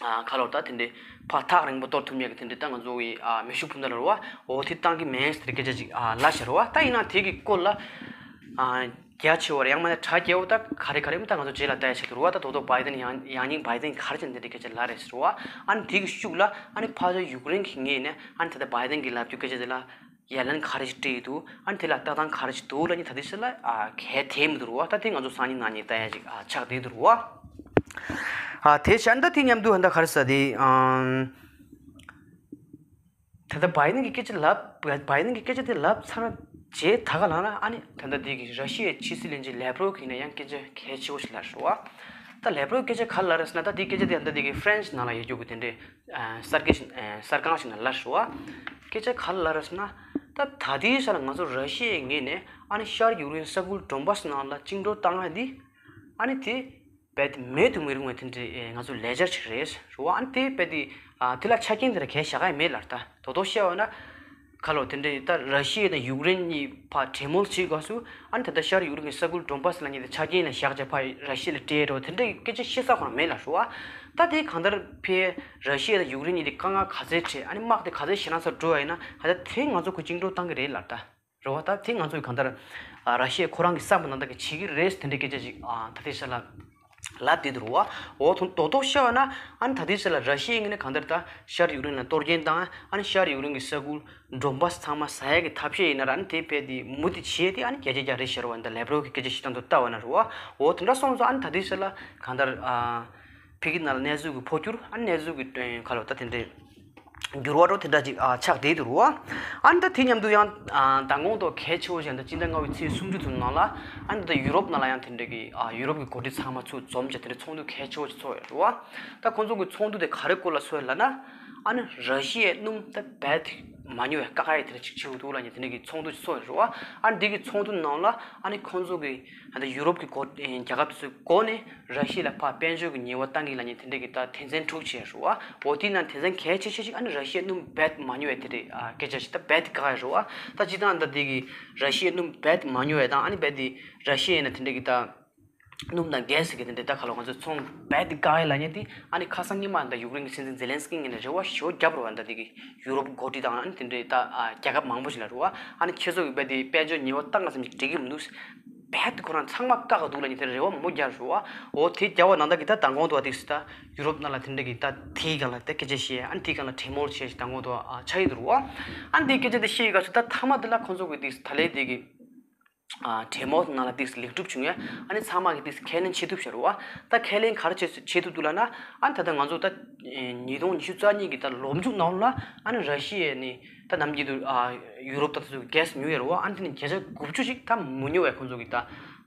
ཨ་ཁ་ལོར་ད་དེ་འདྲའི་ཕར་ཐག་རིང་པོ་གཏོར་ཐུབ་མཁན་གྱི་དེ་འདྲའི་ད་ང་ཚོ་གི་ཨ་མེ་ཤུགས་འཕུར་མདའ་ལ་རུ་བ་འོ་དེ་བཏང་གི་མེད་ཟེར་སྐད་ཆ་ཅིག་ཨ་ལབ་བཞག་རུ་བ། ད་ཡིན་ན་དེ་གི་སྐོར་ལ་ཨ་རྒྱ་ཆེ་བ་རེད་ཡང་མིན་ན་གྲ་རྒྱས་པོ་ད་ག་རེ་ག་རེ་མིན་ད་ང་ཚོ་རྗེས་ལ་ལྟ་ཡ་ཆེད་དུ་རུ་བ། ད་དོ་དོ་བྷའི་ཏན་ཡང་ཡང་སྙིང་བྷའི་ཏན་ག་རེ་བྱས་ནས་དེ་འདྲའི་སྐད་ཆ་ལབ་རེད་ཟེར་རུ་བ། ཨ་ནི་དེ་གི་ཤུགས་ལ་ཨ་ནི་ཕར་ཚུར་ཡུཀ་རེན་གྱི་ངོས་ནས་ཨ་ནི་ད་ལྟ་བྷའི་ཏན་གྱི་ལབ་རྒྱུ་སྐད་ཆ་དེ་ལ། ཡ་ལན་ག་རེ་ཞིག་སྤྲད་ཡི་འདུག་ཨ་ནི་དེ་ལ་ལྟ་སྟངས་ག་རེ་ཞིག་འདུག་ལབ་ནི་ད་དེ་ཚོ་ལ་ཨ་གལ་དེ་མི་འདུག་རུ་བ། ད་དེ་ང་ཚོ་སང་ཉིན་གནངས་ཉིན་ལྟ་ཡ་ཅིག་ཨ་ཆགས་བསྡད་འདུག་རུ་བ། ཨ་དེ་བྱས་ཨ་ནི་ད་དེ་མཉམ་དུ་ཨ་ནི་ད་ག་རེ་ཟེར་དེ་ཨམ། ད་ལྟ་བྷའི་ཏན་གྱི་སྐད་ཆ་ལབ་བྷའི་ཏན་གྱི་སྐད་ཆ་དེ་ལབ་ཚར་རྗེས་ད་ག་ལབ་ན་ཨ་ནི་ད་ལྟ་དེ་གི་ར་ཤི་ཡའི་ཕྱི་སྲིད་བློན་ཆེན་ལེབ་རོབ་ཀྱིས་ནས་ཡང་སྐད་ཆ་གལ་ཆེ་བོ་ཞིག་ལབ་རུ་བ། ད་ལེབ་རོབ་སྐད་ཆ་ག་ལབ་རེད་ཟེར་ན་ད་དེ་སྐད་ཆ་དེ་ད་ལྟ་དེ་གི་ཧྥ་རན་སི་ནང་ལ་ཡོད་རྒྱུ་གི་དེ་འདྲའི། གསར་སྐད་ཞིག་གསར་ཁང་ཞིག་ནང་ལབ་རེད་བ། སྐད་ཆ་ག་རེ་ལབ་རེད་ཟེར་ན། ད་ད་ལྟའི་ཆ་ལ་ང་ཚོ་ར་ཤི་ཡའི་ངོས་ནས་ཨ་ནི་ཤར་ཡུཀ་རེན་ས་ཁུལ་ཌོན་བྷ་སི་ནང་ལ་བཅིངས་འགྲོལ་བཏང་ཡ་འདི་ཨ་ནི་དེ་རྦད་དེ་མེད་དུ་མི་རུང་བའི་དེ་འདྲའི་ང་ཚོ་ལས་འཆར་ཞིག་རེད་རེད་བ། ཨ་ནི་དེ་རྦད་དེ་དེ་ལ་ཆ་རྐྱེན་དེ་ལ་གལ་བཞག་ག་ཡ་མེད་ལབ་རེད། ད་དོ་དོ་བཤད་པ་ན། ཁ་ལོ་དེ་འདྲའི་ད་ར་ཤི་ཡ་དང་ཡུཀ་རེན་གཉིས་ཕར་གྲོས་མོལ་བྱེད་སྐབས་སུ་ཨ་ནི་ད་ལྟ་ཤར་ཡུཀ་རེན་གྱི་ས་ཁུལ་ཌོན་བྷ་སི་ལབ་མཁན་དེ་ཆ་རྐྱེན་ལ་བཞག་བྱས་ཕར་ར་ཤི་ཡ་ལ་སྤྲད་རོགས་དེ་འདྲའི་སྐད་ཆ་བཤད་ས་ཁོ་རང་མེད་ལབ་རེད་བ། ད་དེ་གང་ལྟར་ཕར་ར་ཤི་ཡ་དང་ཡུཀ་རེན་གཉིས་དེ་དཀའ་ངལ་ག་ཚད་འཕྲད་ཨ་ནི་དམག་དེ་ག་ཚད་ཞེད་སྣང་ཚ་འགྲོ་བ་ཡིན་ན་ད་ལྟ་དེ་ང་ཚོ་ཁོ་བཅིངས་འགྲོལ་བཏང་གི་རེད་ལབ་ད། རེད་བ། ད་དེ་ང་ཚོས་གང་ལྟར་ཨ་ར་ཤི་ཡ་ཁོ་རང་གི་བསམ་པ་ནང་ལྟར་གྱི་བྱེད་ཀྱི་རེད་དེ་འདྲའི་སྐད་ཆ་ཅིག་ཨ་ད་ལྟའི་ཆ་ལ་ལབ་བསྡད་འདུག་རེད་བ། འོ་དོ་དོ་དོ་བཤད་པ་ན་ཨ་ནི་ད་ལྟའི་ཆ་ལ་ར་ཤི་ཡའི་ངོས་ནས་གང་ལྟར་ད་ཤར་ཡུཀ་རེན་ལ་གཏོར་སྐྱོན་བཏང་ཨ་ནི་ཤར་ཡུཀ་རེན་གྱི་ས་ཁུལ་ཌོན་བྷ་སི་ཚང་མ་ཟ་ཡ་གི་ཐབས་ཤེས་ཡིན་ན་ར་ཨ་ནི་དེ་རྦད་དེ་མུ་མཐུད་བྱས་ཏེ་ཨ་ནི་བརྒྱ་ཆ་བརྒྱ་རེད་ཤར་བ་འདི་ལེབ་རོབ་ཀྱི་སྐད་ཆ་བཤད་སྟངས་དེ་ལྟ་བ་ན་རེད་བ། འོ་དེ་འདྲ་སོང་ཙང་ཨ་ནི་ད་ལྟའི་ཆ་ལ་གང་ལྟར་ཨ་ཕ་གི་ནང་ལ་གནས་ཚུལ་གྱི་འཕོ་འགྱུར་ཨ་ནི་གནས་ཚུལ་གྱི་ཁ་ལོ་ད་དེ་འདྲའི། འགྱུར་བ་འགྲོ་དེ་འདྲ་ཅིག་ཨ་ཆགས་བསྡད་འདུག་རེད་བ། ཨ་ནི་ད་དེ་མཉམ་དུ་ཡང་ཨ་མདང་དགོང་ཐོག་གལ་ཆེ་བོ་ཞིག་ད་སྤྱི་ཟླ་ལྔ་པའི་ཚེས་སུམ་ཅུ་ཚུན་ནང་ལ་ཨ་ནི་ད་ཡུ་རོབ་ནང་ལ་ཡང་དེ་འདྲ་གི་ཨ་ཡུ་རོབ་ཀྱི་འགོ་ཁྲིད་ཚང་མ་ཚུར་འཛོམས་བྱས་དེ་འདྲ་ཚོགས་འདུ་གལ་ཆེ་བོ་ཞིག་ཚོགས་ཡོད་རེད་བ། ད་ཁོང་ཚོ་གི་ཚོགས་འདུ་དེ་ག་རེ་སྐོར་ལ་ཚོགས་ཡོད་ལབ་ན། ཨ་ནི་ར་ཤི་ཡའི་སྣུམ་ད་རྦད་དེ་མ་ཉོ་བའི་བཀག་ཡ་དེ་འདྲ་ཅིག་བྱེད་དགོས་འདུག་ལབ་མཁན་དེ་འདྲ་གི་ཚོགས་འདུ་ཞིག་ཚོགས་ཡོད་རེད་བ། ཨ་ནི་འདི་གི་ཚོགས་འདུ་ནང་ལ་ཨ་ནི་ཁོང་ཚོ་གི་ད་ལྟ་ཡུ་རོབ་ཀྱི་འགོ་ཨེ་རྒྱལ་ཁབ་དེ་ཚོའི་སྒོ་ནས་ར་ཤི་ཡ་ལ་ཕར་དཔལ་འབྱོར་གྱི་ཉེས་པ་བཏང་གི་ལབ་མཁན་དེ་འདྲ་གི་ད་དོན་ཚན་དྲུག་བྱས་རེད་བ། འོ་དེའི་ནང་དོན་ཚན་གལ་ཆེ་ཤོས་ཤིག་ཨ་ནི་ར་ཤི་ཡའི་སྣུམ་རྦད་མ་ཉོ་བའི་དེ་རེད་ཨ་སྐད་ཆ་ཞིག་ད་རྦད་དེ་བཀག་ཡ་རེད་བ། ད་སྤྱིར་བཏང་ད་འདི་གི་ར་ཤི་ཡའི་སྣུམ་རྦད་མ་ཉོ་བའི་དང་ཨ་ནི་རྦད་དེ་ར་ཤི་ཡ་ཡིན་ན་དེ་འདྲ་གི་ད་སྣུམ་དང་གྷེ་སི་གི་དེ་འདྲ་ད་ག་ལ་ང་ཚོ་ཚོང་རྦད་དེ་བཀག་ཡ་ལབ་མཁན་དེ་ཨ་ནི་ཁ་སང་སྔོན་མ་ད་ཡུཀ་རེན་གྱི་སྲིད་འཛིན་ཛེ་ལན་སི་ཀི་ངོས་ནས་རེ་བ་ཞེ་པོ་བརྒྱབ་རེད་བ། ད་འདི་གི་ཡུ་རོབ་འགོ་ཁྲིད་དང་ཨ་ནི་དེ་འདྲའི་ད་ཨ་རྒྱལ་ཁབ་མང་པོ་ཞིག་ལ་རེད་བ། ཨ་ནི་ཁྱེད་ཚོ་གིས་རྦད་དེ་དཔལ་འབྱོར་ཉེས་པ་བཏང་ག་ཙམ་ཞིག་འགྲིག་གི་མི་འདུག་རྦད་དེ་ཁོ་རང་ཚང་མ་བཀག་ག་འདུག་ལབ་མཁན་དེ་རེ་བ་མང་པོ་བརྒྱབ་རེད་བ། འོ་དེ་བརྒྱབ་པ་ནང་ལྟར་གྱི་ད་མདང་དགོང་དུ་བ་ཏིག་སི་ད་ཡུ་རོབ་ནང་ལ་དེ་འདྲ་གི་ད་དེའི་སྒང་ལ་ད་སྐད་ཆ་བཤད་ཨ་ནི་དེའི་སྒང་ལ་གྲོས་མོལ་བྱས་ཤིག་མདང་དགོང་དུ་ཨ་ཆགས་ཀྱི་འདུག་རེད་བ། ཨ་ནི་དེའི་སྐད་ཆ་དེ་བཤད་ཡོད་ག་ཚོད་ད་མཐའ་མ་དེ་ལ་ཁོང་ཚོ་གི་ཏིག་སི་ད་ལས་དེ་གི་ཨ་གྲོས་མོལ་ནང་ལ་ཏིག་སི་ལེགས་གྲུབ་བྱུང་ཡ་ཨ་ནི་ཚང་མ་གི་ཏིག་སི་ཁས་ལེན་བྱེད་ཐུབ་ཤག་རེད་བ། ད་ཁས་ལེན་ག་རེ་བྱེད་བྱེད་ཐུབ་འདུག་ལབ་ན་ཨ་ནི་ད་ལྟ་ང་ཚོ་ད་ཉིས་སྟོང་ཉི་ཤུ་རྩ་གཉིས་ཀྱི་ད་ལོ་མཇུག་ནང་ལ་ཨ་ནི་ར་ཤི་ཡ་ནས་ད་ནམ་རྒྱུན་དུ་ཨ་ཡུ་རོབ་ད་ཚོ་གྷེ་སི་ཉོ་ཡ་རེད་བ། ཨ་ནི་དེ་ནི་བརྒྱ་ཆ་དགུ་བཅུ་ཞིག་ད་མི་ཉོ་བའི་ཁོང་ཚོ་གི་ད་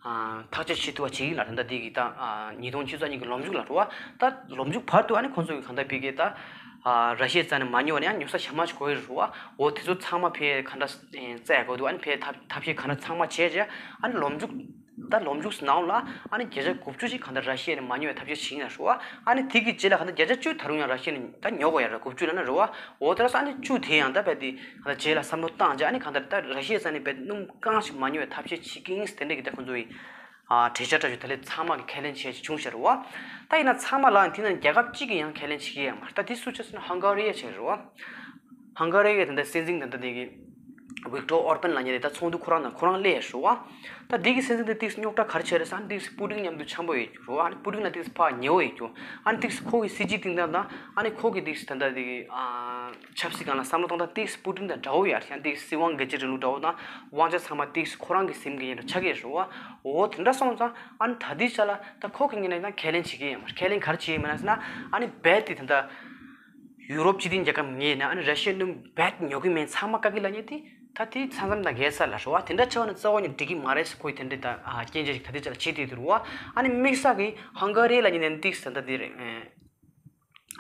ཨ་ཐག་གཅོད་བྱེད་ཐུབ་པ་བྱེད་ཀྱི་ཡིན་ལབ་རེད། ད་འདི་གི་ད་ཨ་ཉིས་སྟོང་ཉི་ཤུ་རྩ་གཉིས་ཀྱི་ལོ་མཇུག་ལ་རེད་བ། ད་ལོ་མཇུག་བར་དུ་ཨ་ནི་ཁོང་ཚོ་གི་གང་ལྟར་ཕ་གི་ད་ཨ་ར་ཤི་ཡའི་རྩ་ནས་མ་ཉོ་བ་ནི་ཡང་ཉོ་ས་ཞེ་མ་ཅིག་དགོས་ཡོད་རེད་བ། འོ་དེ་ཚོ་ཚང་མ་ཕར་གང་འདྲ་བཙལ་དགོས་འདུག་ཨ་ནི་ཕར་ཐབས་ཐབས་ཤེས་གང་འདྲ་ཚང་མ་བྱས་རྗེས་ཨ་ནི་ལོ་མཇུག་ད་ལོ་མཇུག་ནང་ལ་ཨ་ནི་བརྒྱ་ཆ་དགུ་བཅུ་ཞིག་གང་ལྟར་ར་ཤི་ཡ་ནས་མ་ཉོ་བའི་ཐབས་ཤེས་བྱེད་ཀྱི་ཡིན་ལབ་རེད་བ། ཨ་ནི་དེ་གི་རྗེས་ལ་གང་ལྟར་བརྒྱ་ཆ་བཅུ་ད་རུང་ཡང་ར་ཤི་ཡ་ནས་ད་ཉོ་དགོས་ཡ་རེད། དགུ་བཅུ་ལབ་ན་རེད་བ། འོ་དེ་ར་ས་ཨ་ནི་བཅུ་དེ་ཡང་ད་རྦད་དེ་གང་ལྟར་རྗེས་ལ་བསམ་བློ་བཏང་རྗེས་ཨ་ནི་གང་ལྟར་ད་ར་ཤི་ཡའི་རྩ་ནས་རྦད་དེ་སྣུམ་རྐང་ཞིག་མ་ཉོ་བའི་ཐབས་ཤེས་བྱེད་ཀྱི་ཡིན་དེ་འདྲ་གི་ད་ཁོང་ཚོ་ཡི་ཨ་གྲོས་འཆར་འདྲ་ཞིག་ད་ལས་ཚང་མ་གི་ཁས་ལེན་བྱས་བྱུང་ཤག་རེད་བ། ད་ཡིན་ན་ཚང་མ་ལ་ཡང་དེ་ན་རྒྱལ་ཁབ་གཅིག་གིས་ཡང་ཁས་ལེན་བྱེད་ཀྱི་ཡོད་མ་རེད། ད་དེ་སུ་བྱས་ཟེར་ན་ཧང་ག་རི་ཡ་བྱས་རེད་བ། ཧང་ག་རི་གི་ད་ལྟ་སྲིད་འཛིན་ད་ལྟ་དེ་གི་ཝིག་ཏོར་ཨོར་པན་ལབ་མཁན་དེ་ད་ཚོགས་འདུ་ཁོ་རང་ནང་ཁོ་རང་སླེབས་ཡོད་རེད་བ། ད་དེ་གི་སྲིད་འཛིན་དེ་ཏིག་རྙོག་དྲ་ག་རེ་བྱས་རེད་ཟེར་ན་ཏིག་པུ་ཏིན་མཉམ་དུ་འཆམ་པོ་ཡོད་རེད་བ། ཨ་ནི་པུ་ཏིན་ལ་ཏིག་ཕར་ཉེ་བོ་ཡོད་རྒྱུ། ཨ་ནི་ཏིག་ཁོ་གི་སྲིད་ཇུས་སྟེང་ད་ད་ཨ་ནི་ཁོ་གི་ཏིག་ད་ལྟ་དེ་གི་ཨ་ཆབ་སྲིད་སྒང་ལ་བསམ་བློ་གཏོང་སྟངས་ཏིག་པུ་ཏིན་དང་འདྲ་བོ་ཡོད་རེད། ཡང་ཏིག་སྲིད་དབང་སྒེར་གཅོད་རིང་ལུགས་འདྲ་བོ་དང་དབང་ཆ་ཚང་མ་ཏིག་ཁོ་རང་གི་ཟིན་གི་ཡིན་འདྲ་ཆགས་ཀྱི་རེད་བ། འོ་དེ་འདྲ་སོང་ཙང་ཨ་ནི་ད་ལྟའི་ཆ་ལ་ད་ཁོ་གི་ངོས་ནས་ད་ཁས་ལེན་བྱེད་ཀྱི་ཡོད་མ་རེད། ཁས་ལེན་ག་རེ་བྱེད་ཀྱི་ཡོད་མེད་ན་ཟེར་ན་ཨ་ནི་རྦད་དེ་ད་ལྟ། ཡུ་རོབ་སྤྱི་མཐུན་རྒྱལ་ཁབ་ངོས་ནས་ཨ་ནི་ར་ཤི་ཡའི་སྣུམ་རྦད་ཉོ་གི་མེད་ཚང་མ་བཀག་གི་ལབ་མཁན་དེ་ད་དེ་ས་མཚམས་དང་འགལ་ས་ལབ་རེད་བ། དེ་འདྲ་བྱས་པ་ན་རྩ་བ་ནས་འགྲིག་གི་མ་རེད་ཟེར་ཁོས་དེ་འདྲ་ད་ཨ་སྐྱོན་བརྗོད་ཅིག་ད་ལྟའི་ཆ་ལ་བྱེད་བསྡད་འདུག་རེད་བ། ཨ་ནི་དམིགས་བསལ་གྱི་ཧང་ག་རི་ལབ་མཁན་དེ་ཏིག་ད་ལྟ་དེ་རེད།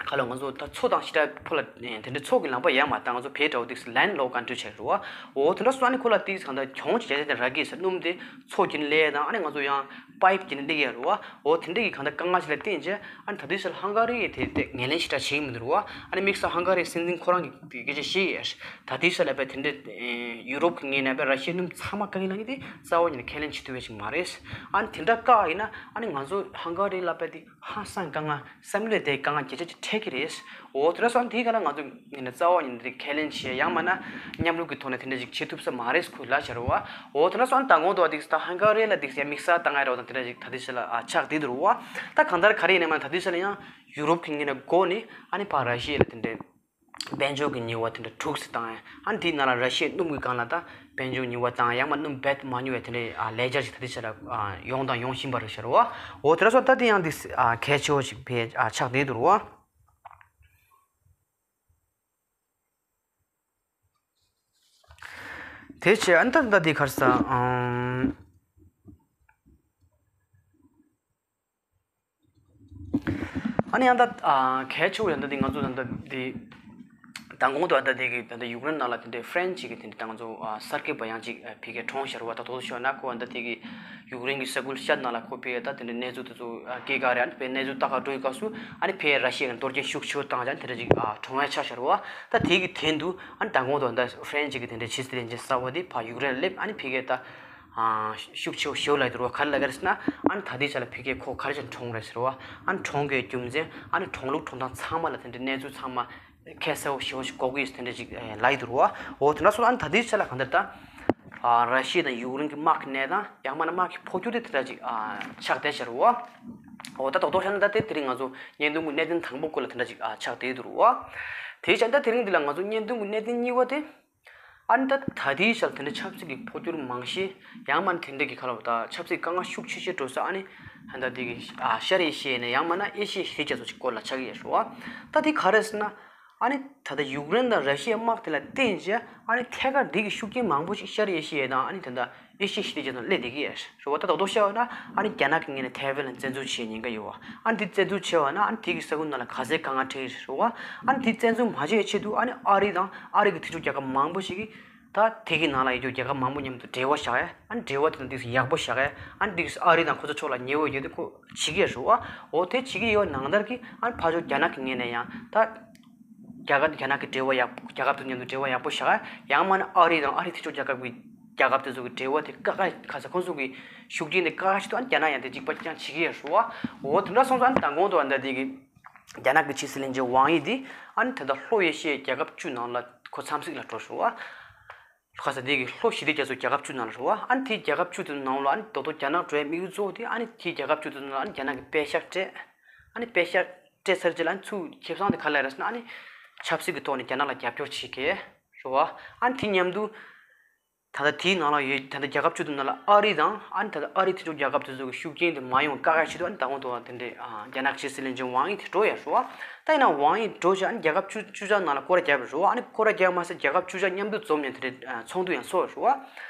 ཁ་ལོ་ང་ཚོ་ད་མཚོ་དང་ཞེ་དྲག་ཕོ་ལ་དེ་འདྲ་མཚོ་གི་ལམ་པ་ཡོད་མ་རེད། ད་ང་ཚོ་བོད་འདྲ་བོ་ཏིག་ལེན་ལོག་ཀན་ཊི་རི་བྱས་རེད་བ། འོ་དེ་འདྲ་སོང་ཨ་ནི་ཁོ་ལ་ཏིག་གང་ལྟར་གྱོང་ཅིག་བརྒྱབ་བྱས་ཏེ་རག་གི་ཟེར། སྣུམ་དེ་མཚོ་བརྒྱུད་ནས་སླེབས་དང་ཨ་ནི་ང་ཚོ་ཡང་པའིབ་བརྒྱུད་ནས་སླེབས་ཀྱི་ཡོད་རེད་བ། འོ་དེ་འདྲ་གི་གང་ལྟར་དཀའ་ངལ་ཞིག་ལ་བརྟེན་རྗེས་ཨ་ནི་ད་ལྟའི་ཆར་ཧང་ག་རི་ཡིས་དེ་དེ་ངོས་ལེན་ཞེ་དྲག་བྱེད་ཀྱི་མི་འདུག་རེད་བ། ཨ་ནི་དམིགས་བསལ་ཧང་ག་རི་སྲིད་འཛིན་ཁོ་རང་གིས་དེ་སྐད་ཆ་བཤད་ཀྱི་ཡོད་རེད། ད་ལྟའི་ཆར་ལ་བས་དེ་འདྲ་ཡུ་རོབ་ཀྱི་ངོས་ནས་བས་ར་ཤི་ཡའི་སྣུམ་ཚང་མ་བཀག་གི་ལབ་མཁན་དེ་རྩ་བ་ཉིད་ནས་ཁས་ལེན་བྱེད་ཐུབ་ཡ་ཞིག་མ་རེད། ཨ་ནི་དེ་འདྲ་བཀག་ཡིན་ན་ཨ་ནི་ང་ཚོ་ཧང་ག་རི་ལ་བས་དེ་ཧང་སང་དཀའ་ངལ་བསམ་བློ་དེ་དཀའ་ངལ་བརྒྱ་ཆ་ འཕྲད་ཀྱི་རེད། འོ་དེ་འདྲ་སོང་དེའི་སྒང་ལ་ང་ཚོ་ཡིན་ན་རྩ་བ་ཉིད་ནས་ཁས་ལེན་བྱེད་ཡང་མིན་ན་མཉམ་རུབ་ཀྱི་ཐོག་ནས་དེ་འདྲ་ཞིག་བྱེད་ཐུབ་ས་མ་རེད་ཁུལ་ལ་བྱ་རུ་བ། འོ་དེ་འདྲ་སོང་མདང་དགོང་དུ་བ་དེ་ད་ཧང་ག་རི་ལ་དེ་ཡ་དམིགས་བསལ་བཏང་ཡ་རེད་བ་དང་དེ་འདྲ་ཞིག་ད་དེ་ཆ་ལ་ཨ་ཆགས་བསྡད་འདུག་རུ་བ། ད་གང་ལྟར་ག་རེ་ཡིན་ན་མིན་ན་ད་དེ་ཆ་ལ་ཡང་ཡུ་རོབ་ཀྱི་ངོས་ནས་འགོ་ནས་ཨ་ནི་ཕར་ར་ཤི་ཡ་ལ་དེ་འདྲ། དཔལ་འབྱོར་གྱི་ཉེས་པ་དེ་འདྲ་དྲུག་ཙམ་བཏང་ཡ། ཨ་ནི་དེའི་ནང་ལ་ར་ཤི་ཡའི་སྣུམ་གྱི་སྒང་ལ་ད་དཔལ་འབྱོར་ཉེས་པ་དང་ཡང་མ་སྣུམ་རྦད་མ་ཉོ་བའི་དེ་འདྲའི་ཨ་ལས་འཆར་ཞིག་ད་ལྟའི་ཆ་ལ་ཨ་ཡོང་དང་ཡོང་བཞིན་པ་རེད་ཤག་རེད་བ། འོ་དེ་འདྲ་སོང་ད་དེ་ཡང་འདི་ཨ་གལ་ཆེ་བོ་ཞིག་ཕེ་ཨ་ཆགས་བསྡད་འདུག་རེད་བ། དེ་བྱས་ཨ་ནི་ད་ད་འདི་ག་རེ་ཟ་ཨམ། ཨ་ནི་ཡང་ད་ཨ་གལ་ཆེ་བོ་ཡང་ད་འདི་ང་ཚོ་ད་ད་འདི་མདང་དགོང་དུ་ད་ད་འདི་གི་ད་ད་ཡུཀ་རེན་ནང་ལ་དེ་འདྲའི་ཧྥ་རན་ཅིག་གི་དེ་འདྲའི་ད་ང་ཚོ་ཨ་གསར་སྐྱེས་པ་ཡང་ཅིག་ཨ་ཕ་གིར་གྲོངས་ཤག་རེད་བ། ད་དོ་དོ་ཤོད་ན་ཁོ་ད་འདི་གི་ཡུཀ་རེན་གི་ས་ཁུལ་ཤར་ནང་ལ་ཁོ་ཕ་གིར་ད་དེ་འདྲའི་གནས་ཚུལ་དེ་ཚོ་ཨ་སྐད་ག་རེད། ཨ་ནི་ཕ་གིར་ར་ཤི་ཡ་གི་གཏོར་སྐྱོན་ཤུགས་ཆེ་བ་ཨ་ནི་ཕ་གིར་ར་ཤི་ཡ་གི་གཏོར་སྐྱོན་ཤུགས་ཆེ་བོ་བཏང་ཅག་དེ་འདྲ་ཅིག་ཨ་གྲོངས་ཡ་ཆགས་ཤག་རེད་བ། ད་དེ་གི་དོན་དུ་ཨ་ནི་མདང་དགོང་དུ་ད་ཧྥ་རན་ཅིག་གི་དེ་འདྲའི་ཕྱི་སྲིད་བློན་ཆེན་གསར་པ་དེ་ཕར་ཡུཀ་རེན་ལ་སླེབས། ཨ་ནི་ཕ་གིར་ད། ཨ་ཤུགས་ཆེ་བོ་ཞེ་པོ་ལབ་ཡོད་རེད་བ། ག་རེ་ལབ་ཀྱི་རེད་ཟེར་ན་ཨ་ནི་ད་ལྟའི་ཆ་ལ་ཕ་གིར་ཁོ་ག་རེ་བྱས་ནས་གྲོངས་རེད་ཟེར་བ། ཨ་ནི་གྲོངས་དགོས་རྒྱུ་མཚན་ཨ་ནི་གྲོངས་ལུགས་གྲོངས་སྟངས་ཚང་མ་ལ་དེ་འདྲའི་གནས་ཚུལ་ཚང་མ་ཁ་གསལ་བོ་ཞེ་པོ་ཞིག་གོ་གི་ཡོད་ཟེར་དེ་འདྲ་ཅིག་ལབ་ཡོད་རེད་བ། འོ་དེ་འདྲ་སོང་ཨ་ནི་ད་ལྟའི་ཆ་ལ་གང་ལྟར་ད་ཨ་ར་ཤི་ཡ་དང་ཡུཀ་རེན་གྱི་དམག་གི་གནས་སྟངས་ཡང་མིན་ན་དམག་གི་འཕོ་འགྱུར་དེ་དེ་འདྲ་ཅིག་ཨ་ཆགས་བསྡད་ཤག་རེད་བ། འོ་ད་རྡོག་རྡོག་བཤད་ན་ད་དེ་དེ་རིང་ང་ཚོ་བརྙན་ཐུང་གི་གནད་དོན་དང་པོ་སྐོར་ལ་དེ་འདྲ་ཅིག་ཨ་ཆགས་བསྡད་ཡོད་རེད་བ། དེ་བྱས་ད་དེ་རིང་འདི་ལ་ང་ཚོ་བརྙན་ཐུང་གི་གནད་དོན་གཉིས་པ་དེ། ཨ་ནི་ད་ད་ལྟའི་ཆར་དེ་འདྲའི་ཆབ་སྲིད་ཀྱི་འཕོ་འགྱུར་མང་ཤས་ཡང་མིན་ན་དེ་འདྲའི་གི་ཁ་ལོ་ད་ཆབ་སྲིད་དཀའ་ངལ་ཤུགས་ཆེ་ཤོས་འགྲོ་ས་ཨ་ནི་ད་ལྟ་དེ་གི་ཨ་ཤར་ཨེ་ཤི་ཡའི་ནས་ཡང་མིན་ན་ཨེ་ཤི་ཡའི་ཞི་བདེ་རྒྱ་མཚོ་ཞིག་སྐོར་ལ་ཆགས་ཀྱི་ཡོད་རེད་བ། ད་དེ་ག་རེ་ཟེར་ན་ཨ་ནི་ད་ལྟ་ཡུཀ་རེན་དང་ར་ཤི་ཡའི་དམག་དེ་ལ་བརྟེན་བྱས་ཨ་ནི་ཐད་ཀར་དེ་གི་ཤུགས་རྐྱེན་མང་པོ་ཞིག་ཤར་ཨེ་ཤི་ཡ་དང་ཨ་ནི་ད་ལྟ་ཨེ་ཤི་ཡའི་ཞི་བདེ་རྒྱ་མཚོ་ལ་སླེབས་བསྡད་ཀྱི་ཡོད་རེད་བ། ད་རྡོག་རྡོག་བཤད་པ་ན་ཨ་ནི་རྒྱ་ནག་གི་ངོས་ནས་ཐའེ་ཝན་ལ་བཙན་འཛུལ་བྱེད་ཉེན་ཁ་ཡོད་བ། ཨ་ནི་དེ་བཙན་འཛུལ་བྱས་པ་ན་ཨ་ནི་དེ་གི་ས་ཁུལ་ནང་ལ་ག་ཚད་དཀའ་ངལ་འཕྲད་ཀྱི་རེད་བ། ཨ་ནི་དེ་བཙན་འཛུལ་མ་བྱས་ཆེད་དུ་ཨ་ནི་ཨ་རི་དང་ཨ་རི་གི་མཐུན་ཕྱོགས་རྒྱལ་ཁབ་མང་པོ་ཞིག་གིས་ད་དེ་གི་ནང་ལ་ཡོད་རྒྱུ་རྒྱལ་ཁབ་མང་པོ་མཉམ་དུ་འབྲེལ་བ་བཞག་ཡ། ཨ་ནི་འབྲེལ་བ་དེ་དང་དེ་ཚོ་ཡག་པོ་བཞག་ཡ། ཨ་ནི་དེ་གི་ཨ་རི་དང་ཁོ་ཚོ་ཕྱོགས་ལ་ཉེ་བོ་ཡོད་དེ་ཁོ་བྱེད་ཀྱི་རེད་བ། འོ་དེ་བྱེད་ཀྱི་ཡོད་ནང་ལྟར་གྱི་ཨ་ནི་ཕར་ཕྱོགས་རྒྱ་ནག་གི་ངོས་ནས་ཡང་ད་རྒྱ་གར་རྒྱ་ནག་གི་འབྲེལ་བ་ཡག་རྒྱལ་ཁབ་དེ་མཉམ་དུ་འབྲེལ་བ་ཡག་པོ་བཞག་ཡ། ཡང་མིན་ན་ཨ་རི་དང་ཨ་རི་མཐུན་ཕྱོགས་རྒྱལ་ཁབ་ཀྱི་རྒྱལ་ཁབ་དེ་ཚོ་གི་འབྲེལ་བ་དེ་ཀ་ཁ་ཁ་ས་ཁོང་ཚོ་གི་ཤུགས་རྐྱེན་དེ་ཀ་ཁ་ཞིག་ཏུ་ཨ་ནི་རྒྱ་ནག་ཡང་དེ་གཅིག་པ་ཅང་བྱེད་ཀྱི་ཡོད་རེད་བ། འོ་དེ་འདྲ་སོང་ཙང་ཨ་ནི་མདང་དགོང་དུ་ཨ་ནི་ད་དེ་གི་རྒྱ་ནག་གི་ཕྱི་སྲིད་བློན་ཆེན་ཝང་ཡི་དེ་ཨ་ནི་ད་ལྟ་ལྷོ་ཨེ་ཤི་ཡའི་རྒྱལ་ཁབ་བཅུ་ནང་ལ་ཁོ་འཚམས་གཟིགས་ལ་འགྲོ་ཞུ་བ། ཁ་ས་དེ་གི་ལྷོ་ཞི་བདེ་རྒྱ་མཚོའི་རྒྱལ་ཁབ་བཅུ་ནང་ལ་ཞུ་བ། ཨ་ནི་དེའི་རྒྱལ་ཁབ་བཅུ་དེ་ནང་ལ་ཨ་ནི་རྡོག་རྡོག་རྒྱ་ནག་འགྲོ་བའི་དམིགས་ཡུལ་གཙོ་བོ་དེ་ཨ་ནི་དེའི་རྒྱལ་ཁབ་བཅུ་དེ་ནང་ལ་ཨ་ནི་རྒྱ་ནག་གི་པད་ཤག་སྤྲད། ཨ་ནི་པད་ཤག་སྤྲད་ཚར་རྗེས་ལ་ཨ་ནི་ཚུར་ཁེ་བཟང་དེ་ག་ལ་རེད་ཟེར་ན་ཨ་ནི་ཆབ་སྲིད་ཀྱི་ཐོག་ནས་རྒྱ་ནག་ལ་རྒྱབ་སྐྱོར་བྱེད་མཁན་ཞུ་བ། ཨ་ནི་དེ་མཉམ་དུ་ད་ལྟ་དེའི་ནང་ལ་ཡོད་ད་ལྟ་རྒྱལ་ཁབ་བཅུ་དེ་ནང་ལ་ཨ་རི་དང་ཨ་ནི་ད་ལྟ་ཨ་རི་མཐུན་ཕྱོགས་རྒྱལ་ཁབ་དེ་ཚོ་གི་ཤུགས་རྐྱེན་དེ་མ་ཡོང་བཀག་ཡ་ཆེད་དུ་ཨ་ནི་ད་དགོང་དུ་དེ་འདྲའི་ཨ་རྒྱ་ནག་ཕྱི་སྲིད་བློན་ཆེན་ཝང་ཡི་དེ་འགྲོ་ཡ་ཞུ་བ། ད་ཡིན་ན་ཝང་ཡི་འགྲོ་བྱས་ཨ་ནི་རྒྱལ་ཁབ་བཅུ་བཅུ་ཆ་ནང་ལ་སྐོར་ར་བརྒྱབ་པ་ཞུ་བ། ཨ་ནི་སྐོར་ར་བརྒྱབ་མ་ཟད་རྒྱལ་ཁབ་བཅུ་ཆ་མཉམ་དུ་འཛོམས་ནས་དེ་འདྲའི་ཨ་ཚོགས་འདུ་ཡང་ཚོགས་ཞུ་བ།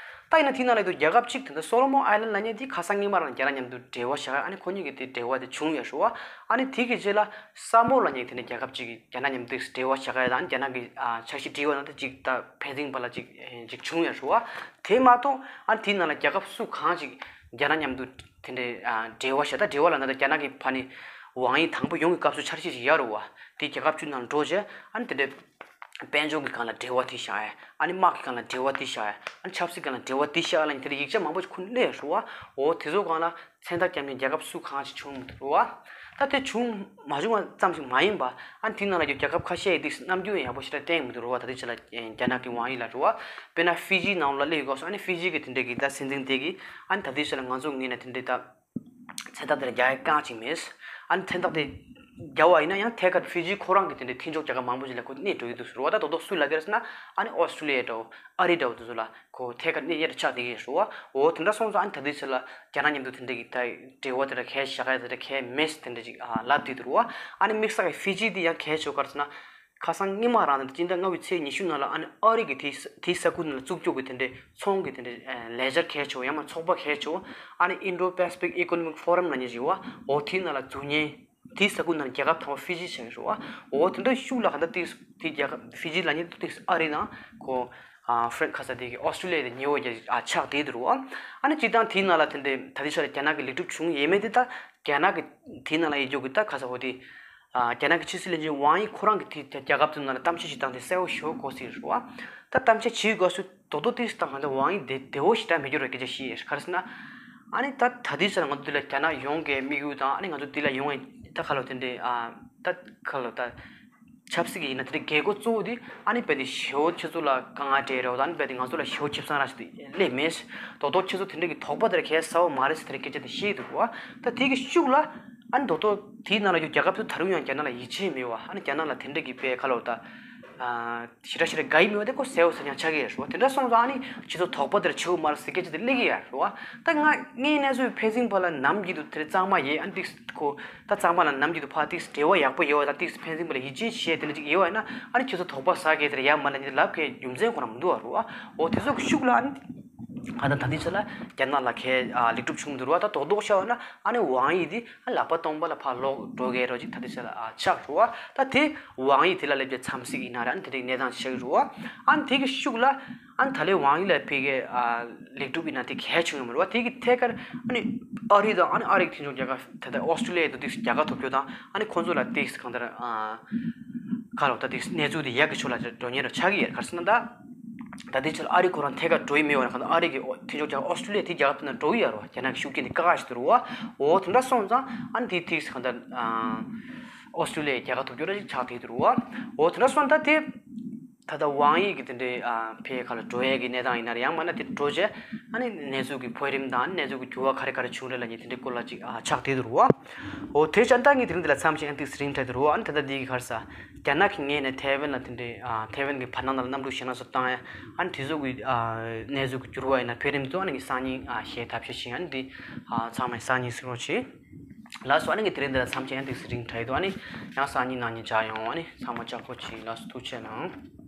ད་ཡིན་ན་དེའི་ནང་ལ་ཡོད་རྒྱལ་ཁབ་གཅིག་དེ་འདྲ་སོ་ལོ་མོན་ཨའི་ལན་ལབ་མཁན་དེ་ཁ་སང་སྔོན་མ་རང་རྒྱ་ནག་མཉམ་དུ་འབྲེལ་བ་བཞག་ཡ། ཨ་ནི་ཁོ་གཉིས་ཀྱི་དེ་འབྲེལ་བ་དེ་བྱུང་ཡོད་ཞུ་བ། ཨ་ནི་དེ་གི་རྗེས་ལ་ས་མོ་ལབ་མཁན་དེ་འདྲ་རྒྱལ་ཁབ་གཅིག་གིས་རྒྱ་ནག་མཉམ་དུ་འབྲེལ་བ་བཞག་ཡ་དང་རྒྱ་ནག་གི་ཨ་འཆར་གཞི་སྒྲིག་པ་ནང་དེ་གཅིག་ད་ཕན་ཚུན་བར་ལ་གཅིག་གཅིག་བྱུང་ཡོད་ཞུ་བ། དེ་མ་གཏོགས་ཨ་ནི་དེའི་ནང་ལ་རྒྱལ་ཁབ་སུ་གང་ཞིག་རྒྱ་ནག་མཉམ་དུ་དེ་འདྲའི་ཨ་འབྲེལ་བ་བཞག་ད་འབྲེལ་བ་ལབ་ན་ད་རྒྱ་ནག་གི་ཕ་ནི་ཝང་ཡི་དང་པོ་ཡོང་གི་སྐབས་སུ་འཆར་གཞི་ཞིག་ཡོད་རེད་བ། དེ་རྒྱལ་ཁབ་བཅུ་ནང་འགྲོ་རྗེས་ཨ་ནི་དེ་འདྲའི་དཔལ་འབྱོར་གྱི་སྒང་ལ་འབྲེལ་བ་དེ་བཞག་ཡ། ཨ་ནི་དམག་གི་སྒང་ལ་འབྲེལ་བ་དེ་བཞག་ཡ། ཨ་ནི་ཆབ་སྲིད་སྒང་ལ་འབྲེལ་བ་དེ་བཞག་ཡ་ལབ་མཁན་དེ་འདྲའི་ཡིག་ཆ་མང་པོ་ཞིག་ཁོ་ནས་སླེབས་ཡོད་ཞུ་བ། འོ་དེ་ཚོ་སྒང་ལ་མཚན་རྟགས་བརྒྱབ་མཁན་རྒྱལ་ཁབ་སུ་གང་ཞིག་བྱུང་མི་འདུག་རེད་བ། ད་དེ་བྱུང་མ་བྱུང་བ་ཙམ་ཞིག་མ་ཡིན་པ་ཨ་ནི་དེའི་ནང་ལ་ཡོད་རྒྱལ་ཁབ་ཁ་ཤས་ཡིན་དུས་རྣམ་འགྱུར་ཡག་པོ་ཞེ་དྲག་བསྟན་མི་འདུག་རེད་བ། ད་དེ་ཆ་ལ་རྒྱ་ནག་གི་ཝང་ཡི་ལ་རེད་བ། དཔེར་ན་ཧྥི་ཇི་ནང་ལ་སླེབས་ཡོད་སྐབས་སུ་ཨ་ནི་ཧྥི་ཇི་གི་དེ་འདྲའི་གི་ད་སྲིད་འཛིན་དེ་གིས་ཨ་ནི་ད་དེ་ཆ་ལ་ང་ཚོ་ངོས་ནས་དེ་འདྲའི་ད། མཚན་རྟགས་དེ་རྒྱག་ཡ་རྐང་གཅིག་མེད། ཨ་ནི་མཚན་རྟགས་དེ་རྒྱག་པ་ཡིན་ན་ཡང་ཐད་ཀར་ཧྥི་ཇི་ཁོ་རང་གི་དེ་འདྲའི་མཐུན་ཕྱོགས་རྒྱལ་ཁབ་མང་པོ་ཞིག་ལ་ཁོ་གནས་འགྲོ་གི་འདུག་ཟེར་བ། ད་རྡོག་རྡོག་སུ་ལབ་ཀྱི་རེད་ཟེར་ན་ཨ་ནི་ཨོ་སི་ཀྲུ་ལི་ཡ་འདྲ་བོ་ཨ་རི་འདྲ་བོ་དེ་ཚོ་ལ་ཁོ་ཐད་ཀར་གནས་ཡས་རེ་ཆགས་བསྡད་ཀྱི་རེད་ཟེར་བ། འོ་དེ་འདྲ་སོང་ཙང་ཨ་ནི་ད་དུས་ཚོད་ལ་རྒྱ་ནག་མཉམ་དུ་དེ་འདྲའི་གི་ད་འབྲེལ་བ་དེ་འདྲ་གལ་བཞག་ཡ་དེ་འདྲ་གལ་མེད་ཟེར་དེ་འདྲ་ཅིག་ཨ་ལབ་བསྡད་འདུག་རེད་བ། ཨ་ནི་དམིགས་བསལ་གྱི་ཧྥི་ཇི་དེ་ཡང་གལ་ཆེ་བ་ག་རེ་ཟེར་ན། ཁ་སང་སྔོན་མ་རང་དང་སྤྱི་ཟླ་ལྔ་པའི་ཚེས་ཉི་ཤུ་ནང་ལ་ཨ་ནི་ཨ་རི་གི་དེའི་ས་དེའི་ས་ཁུལ་ནང་ལ་བཙུགས་ཆོག་གི་དེ་འདྲའི་ཚོང་གི་དེ་འདྲའི་ཨ་ལས་འཆར་གལ་ཆེ་བོ་ཡང་མ་ཚོགས་པ་གལ་ཆེ་བོ་ཨ་ནི་Indo-Pacific Economic Forum ལབ་མཁན་ཞིག་ཡོད་བ། འོ་དེའི་ནང་ལ་འཛུལ་མཁན་དེའི་ས་ཁུལ་ནང་ལ་རྒྱལ་ཁབ་དང་པོ་ཧྥི་ཇི་ཆགས་ཀྱི་རེད་བ། འོ་དེ་འདྲ་ཤུགས་ལ་ག་འདྲ་དེ་དེ་རྒྱལ་ཁབ་ཧྥི་ཇི་ལབ་མཁན་དེ་ཨ་རི་ནང་ཁོ་ཨ་ཧྥ་རན་ཁ་ས་དེ་གི་ཨོ་སི་ཀྲུ་ལི་ཡ་དེ་ཉེ་བོ་རྒྱ་ཨ་ཆགས་བསྡད་འདུག་རེད་བ། ཨ་ནི་སྤྱིར་བཏང་དེའི་ནང་ལ་དེ་འདྲའི་ད་ལྟའི་ཆར་རྒྱ་ནག་གི་ལེགས་གྲུབ་བྱུང་ཡས་མེད་དེ་ད་རྒྱ་ནག་གི་དེའི་ནང་ལ་ཡོད་རྒྱུ་གི་ད་ཁ་ས་འོ་དེ། ཨ་རྒྱ་ནག་གི་ཕྱི་སྲིད་བློན་ཆེན་ཝང་ཡི་ཁོ་རང་གིས་དེ་རྒྱལ་ཁབ་དེ་ནང་ལ་གཏམ་བཤད་ཞིག་བཏང་སྟེ་གསལ་བོ་ཞེ་པོ་གོ་སྲིད་རེད་བ། ད་གཏམ་བཤད་བྱེད་དགོས་སུ་རྡོག་རྡོག་ཏིག་ཙམ་ད་ང་ཚོ་ཝང་ཡི་དེ་བདེ་བོ་ཞེ་དྲག་མེད་རྒྱུ་རེད་སྐད་ཆ་བཤད་ཡོད་ག་རེ་ཟེར་ན། ཨ་ནི་ད་ད་དུས་ཚོད་ལ་ང་ཚོ་འདི་ལ་རྒྱ་ནག་ཡོང་གི་དམིགས་ཡུལ་དང་ཨ་ནི་ང་ཚོ་འདི་ལ་ཡོང་བའི་ད་ཁ་ལོ་དེ་འདྲའི་ཨ་ ད་ག་ལ་ད་ཆབ་སྲིད་ཀྱི་ཡིན་ན་དེ་འདྲའི་རྒྱལ་སྒོ་གཙོ་བོ་དེ་ཨ་ནི་རྦད་དེ་ཞེ་པོ་ཁྱེད་ཚོ་ལ་དཀའ་ངལ་སྤྲད་རེད་བ། ད་ཨ་ནི་རྦད་དེ་ང་ཚོ་ལ་ཞེ་པོ་ཁེ་བཟང་ར་ཞིག་དེ་སླེབས་མེད། རྡོག་རྡོག་ཁྱེད་ཚོ་དེ་འདྲ་གི་དོགས་པ་དེ་ར་གས་ཟ་བ་མ་རེད་ཟེར་དེ་འདྲའི་སྐད་ཆ་དེ་བཤད་འདུག་བ། ད་དེ་གི་ཤུགས་ལ་ཨ་ནི་རྡོག་རྡོག་དེའི་ནང་ལ་ཡོད་རྒྱལ་ཁབ་ཚོ་ད་རུང་ཡང་རྒྱ་ནག་ལ་ཡིད་ཆེས་མེད་བ། ཨ་ནི་རྒྱ་ནག་ལ་དེ་འདྲ་གི་དཔེ་ག་ལ་བ་ད། ཞེ་དྲག་ཞེ་དྲག་དགའ་ཡི་མེད་པ་དེ་ཁོ་གསལ་པོ་གསལ་རྐྱང་ཆགས་ཀྱི་ཡོད་རེད་བ། དེ་འདྲ་སོང་ཙང་ཨ་ནི་ཁྱེད་ཚོ་དོགས་པ་དེར་ཆེ་བོ་མ་རེད་ཟེར་སྐད་ཆ་དེ་སླེབས་ཀྱི་ཡོད་རེད་བ། ད་ང་ངའི་གནས་ཚུལ་ཕན་ཚུན་བར་ལ་ནམ་རྒྱུན་དུ་དེ་རེད་གཙང་མ་ཡིན། ཨ་ནི་ཏིག་ཁོ་ད་གཙང་མ་ལ་ནམ་རྒྱུན་དུ་ཕར་ཏིག་འབྲེལ་བ་ཡག་པོ་ཡོད་བ། ད་ཏིག་ཕན་ཚུན་བར་ལ་ཡིད་ཆེས་བྱེད་དེ་འདྲ་ཅིག་ཡོད་བ་ཡིན་ན་ཨ་ནི་ཁྱེད་ཚོ་དོགས་པ་ཟ་མཁན་དེར་ཡ་མ་ལ་ནི་ལབ་མཁན་རྒྱུ་མཚན་ཁོ་རང་མི་འདུག་བ་རེད་བ། འོ་དེ་ཚོ་གི་ཤུགས་ལ་ཨ་ནི་ད་ལྟ་ད་ལྟའི་ཆ་ལ་རྒྱ་ནག་ལ་ཁའི་ལེགས་གྲུབ་བྱུང་འདུག་བ། ད་རྡོག་རྡོག་བཤད་བ་ན་ཨ་ནི་ཝང་ཡི་དེ། ཨ་ལག་པ་སྟོང་པ་ལ་ཕར་ལོག་འགྲོ་གི་རོ་ཅིག་ད་ལྟའི་ཆ་ལ་ཨ་ཆགས་རུ་བ། ད་དེ་ཝང་ཡི་དེ་ལ་སླེབས་ཏེ་འཚམས་གཟིགས་ཡིན་ན་ར་ཨ་ནི་དེ་རིགས་གནས་སྟངས་ཆགས་རུ་བ། ཨ་ནི་དེ་གི་ཤུགས་ལ་ཨ་ནི་ད་ལོའི་ཝང་ཡི་ལ་ཕ་གིའི་ཨ་ལེགས་གྲུབ་ཡིན་ན་དེ་གལ་ཆུང་ཡོད་མ་རེད་བ། དེ་གི་ཐད་ཀར་ཨ་ནི་ཨ་རི་དང་ཨ་ནི་ཨ་རི་གི་མཐུན་ཕྱོགས་རྒྱལ་ཁབ་ད་ལྟ་ཨོ་སི་ཀྲི་ལི་ཡ་དང་དེ་རྒྱལ་ཁ་ཐོབ་རྒྱུ་དང་ཨ་ནི་ཁོང་ཚོ་ལ་དེ་གང་ལྟར་ཨ་ག་རེ་ད་དེ་གནས་ཚུལ་དེ་ཡག་གི་ཕྱོགས་ལ་འགྲོ་ཉེན་ར་ཆགས་ཀྱི་ཡོད། ག་རེ་ཟེར་ན་ད། ད་ལྟའི་ཆར་ཨ་རི་ཁོ་རང་ཐད་ཀར་འགྲོ་ཡི་མེད་བ་ན་གང་ལྟར་ཨ་རི་གི་མཐུན་ཕྱོགས་རྒྱལ་ཁབ་ཨོ་སི་ཀྲི་ལི་ཡ་དེ་རྒྱལ་ཁབ་དེ་ནང་འགྲོ་གི་ཡོད་རེད་བ། རྒྱ་ནག་གི་ཤུགས་རྐྱེན་དེ་དཀའ་ཁག་ཞིག་འདུག་རེད་བ། འོ་དེ་འདྲ་སོང་ཙང་ཨ་ནི་དེ་ཐིག་གང་ལྟར་ཨོ་སི་ཀྲི་ལི་ཡའི་རྒྱལ་ཁ་ཐོབ་རྒྱུ་ར་ཅིག་ཆགས་བསྡད་འདུག་རེད་བ། འོ་དེ་འདྲ་སོང་ད་དེ་ད་ལྟ་ཝང་ཡི་གི་དེ་འདྲའི་ཕའི་ཁ་ལ་འགྲོ་ཡས་ཀྱི་གནས་སྟངས་ཡིན་ན་རེད། ཡང་མིན་ན་དེ་འགྲོ་རྗེས་ཨ་ནི་གནས་ཚུལ་གྱི་འཕེལ་རིམ་དང་གནས་ཚུལ་གྱི་འགྱུར་བ་ག་རེ་ག་རེ་བྱུང་རེད་ལབ་མཁན་དེ་འདྲའི་སྐོར་ལ་ཅིག་ཆགས་བསྡད་འདུག་རེད་བ། འོ་དེ་ཙང་ད་ངས་དེ་རིང་འདི་ལ་མཚམས་ཤིག་ཨ་ནི་ཏིག་རིང་ཐག་ཏུ་རུ་བ། ཨ་ནི་ད་ལྟ་འདི་གི་ག་རེ་ཟ། རྒྱ་ནག་གི་ངོས་ནས་ཐའེ་ཝན་ལ་དེ་འདྲའི་ཨ་ཐའེ་ཝན་གྱི་བར་སྣང་ལ་གནམ་གྲུ་ཞེ་ལྔ་སོགས་བཏང་ཡ། ཨ་ནི་དེ་ཚོ་གི་ཨ་གནས་ཚུལ་གྱི་འགྱུར་བ་ཡིན་ན་འཕེལ་རིམ་ཚོ་ཨ་ནི་ངས་སང་ཉིན་ཨ་ཞལ་ཐབས་ཤེས་ཤིག་ཨ་ནི་འདི་ཨ་ཚང་མས་སང་ཉིན་གཟིགས་རོགས་བྱེད། ལགས་སོ། ཨ་ནི་ངས་དེ་རིང་འདི་ལ་མཚམས་ཤིག་ཨ་ནི་ཏིག་རིང་ཐག་ཏུ་རུ་བ། ཨ་ནི་ཡང་སང་ཉིན་གནངས་ཉིན་མཇལ་ཡོང་། ཨ་ནི་ཚང་མ་ལྕགས་པོ་བྱེད། ལགས་སོ། ཐུགས་རྗེ་གནང་།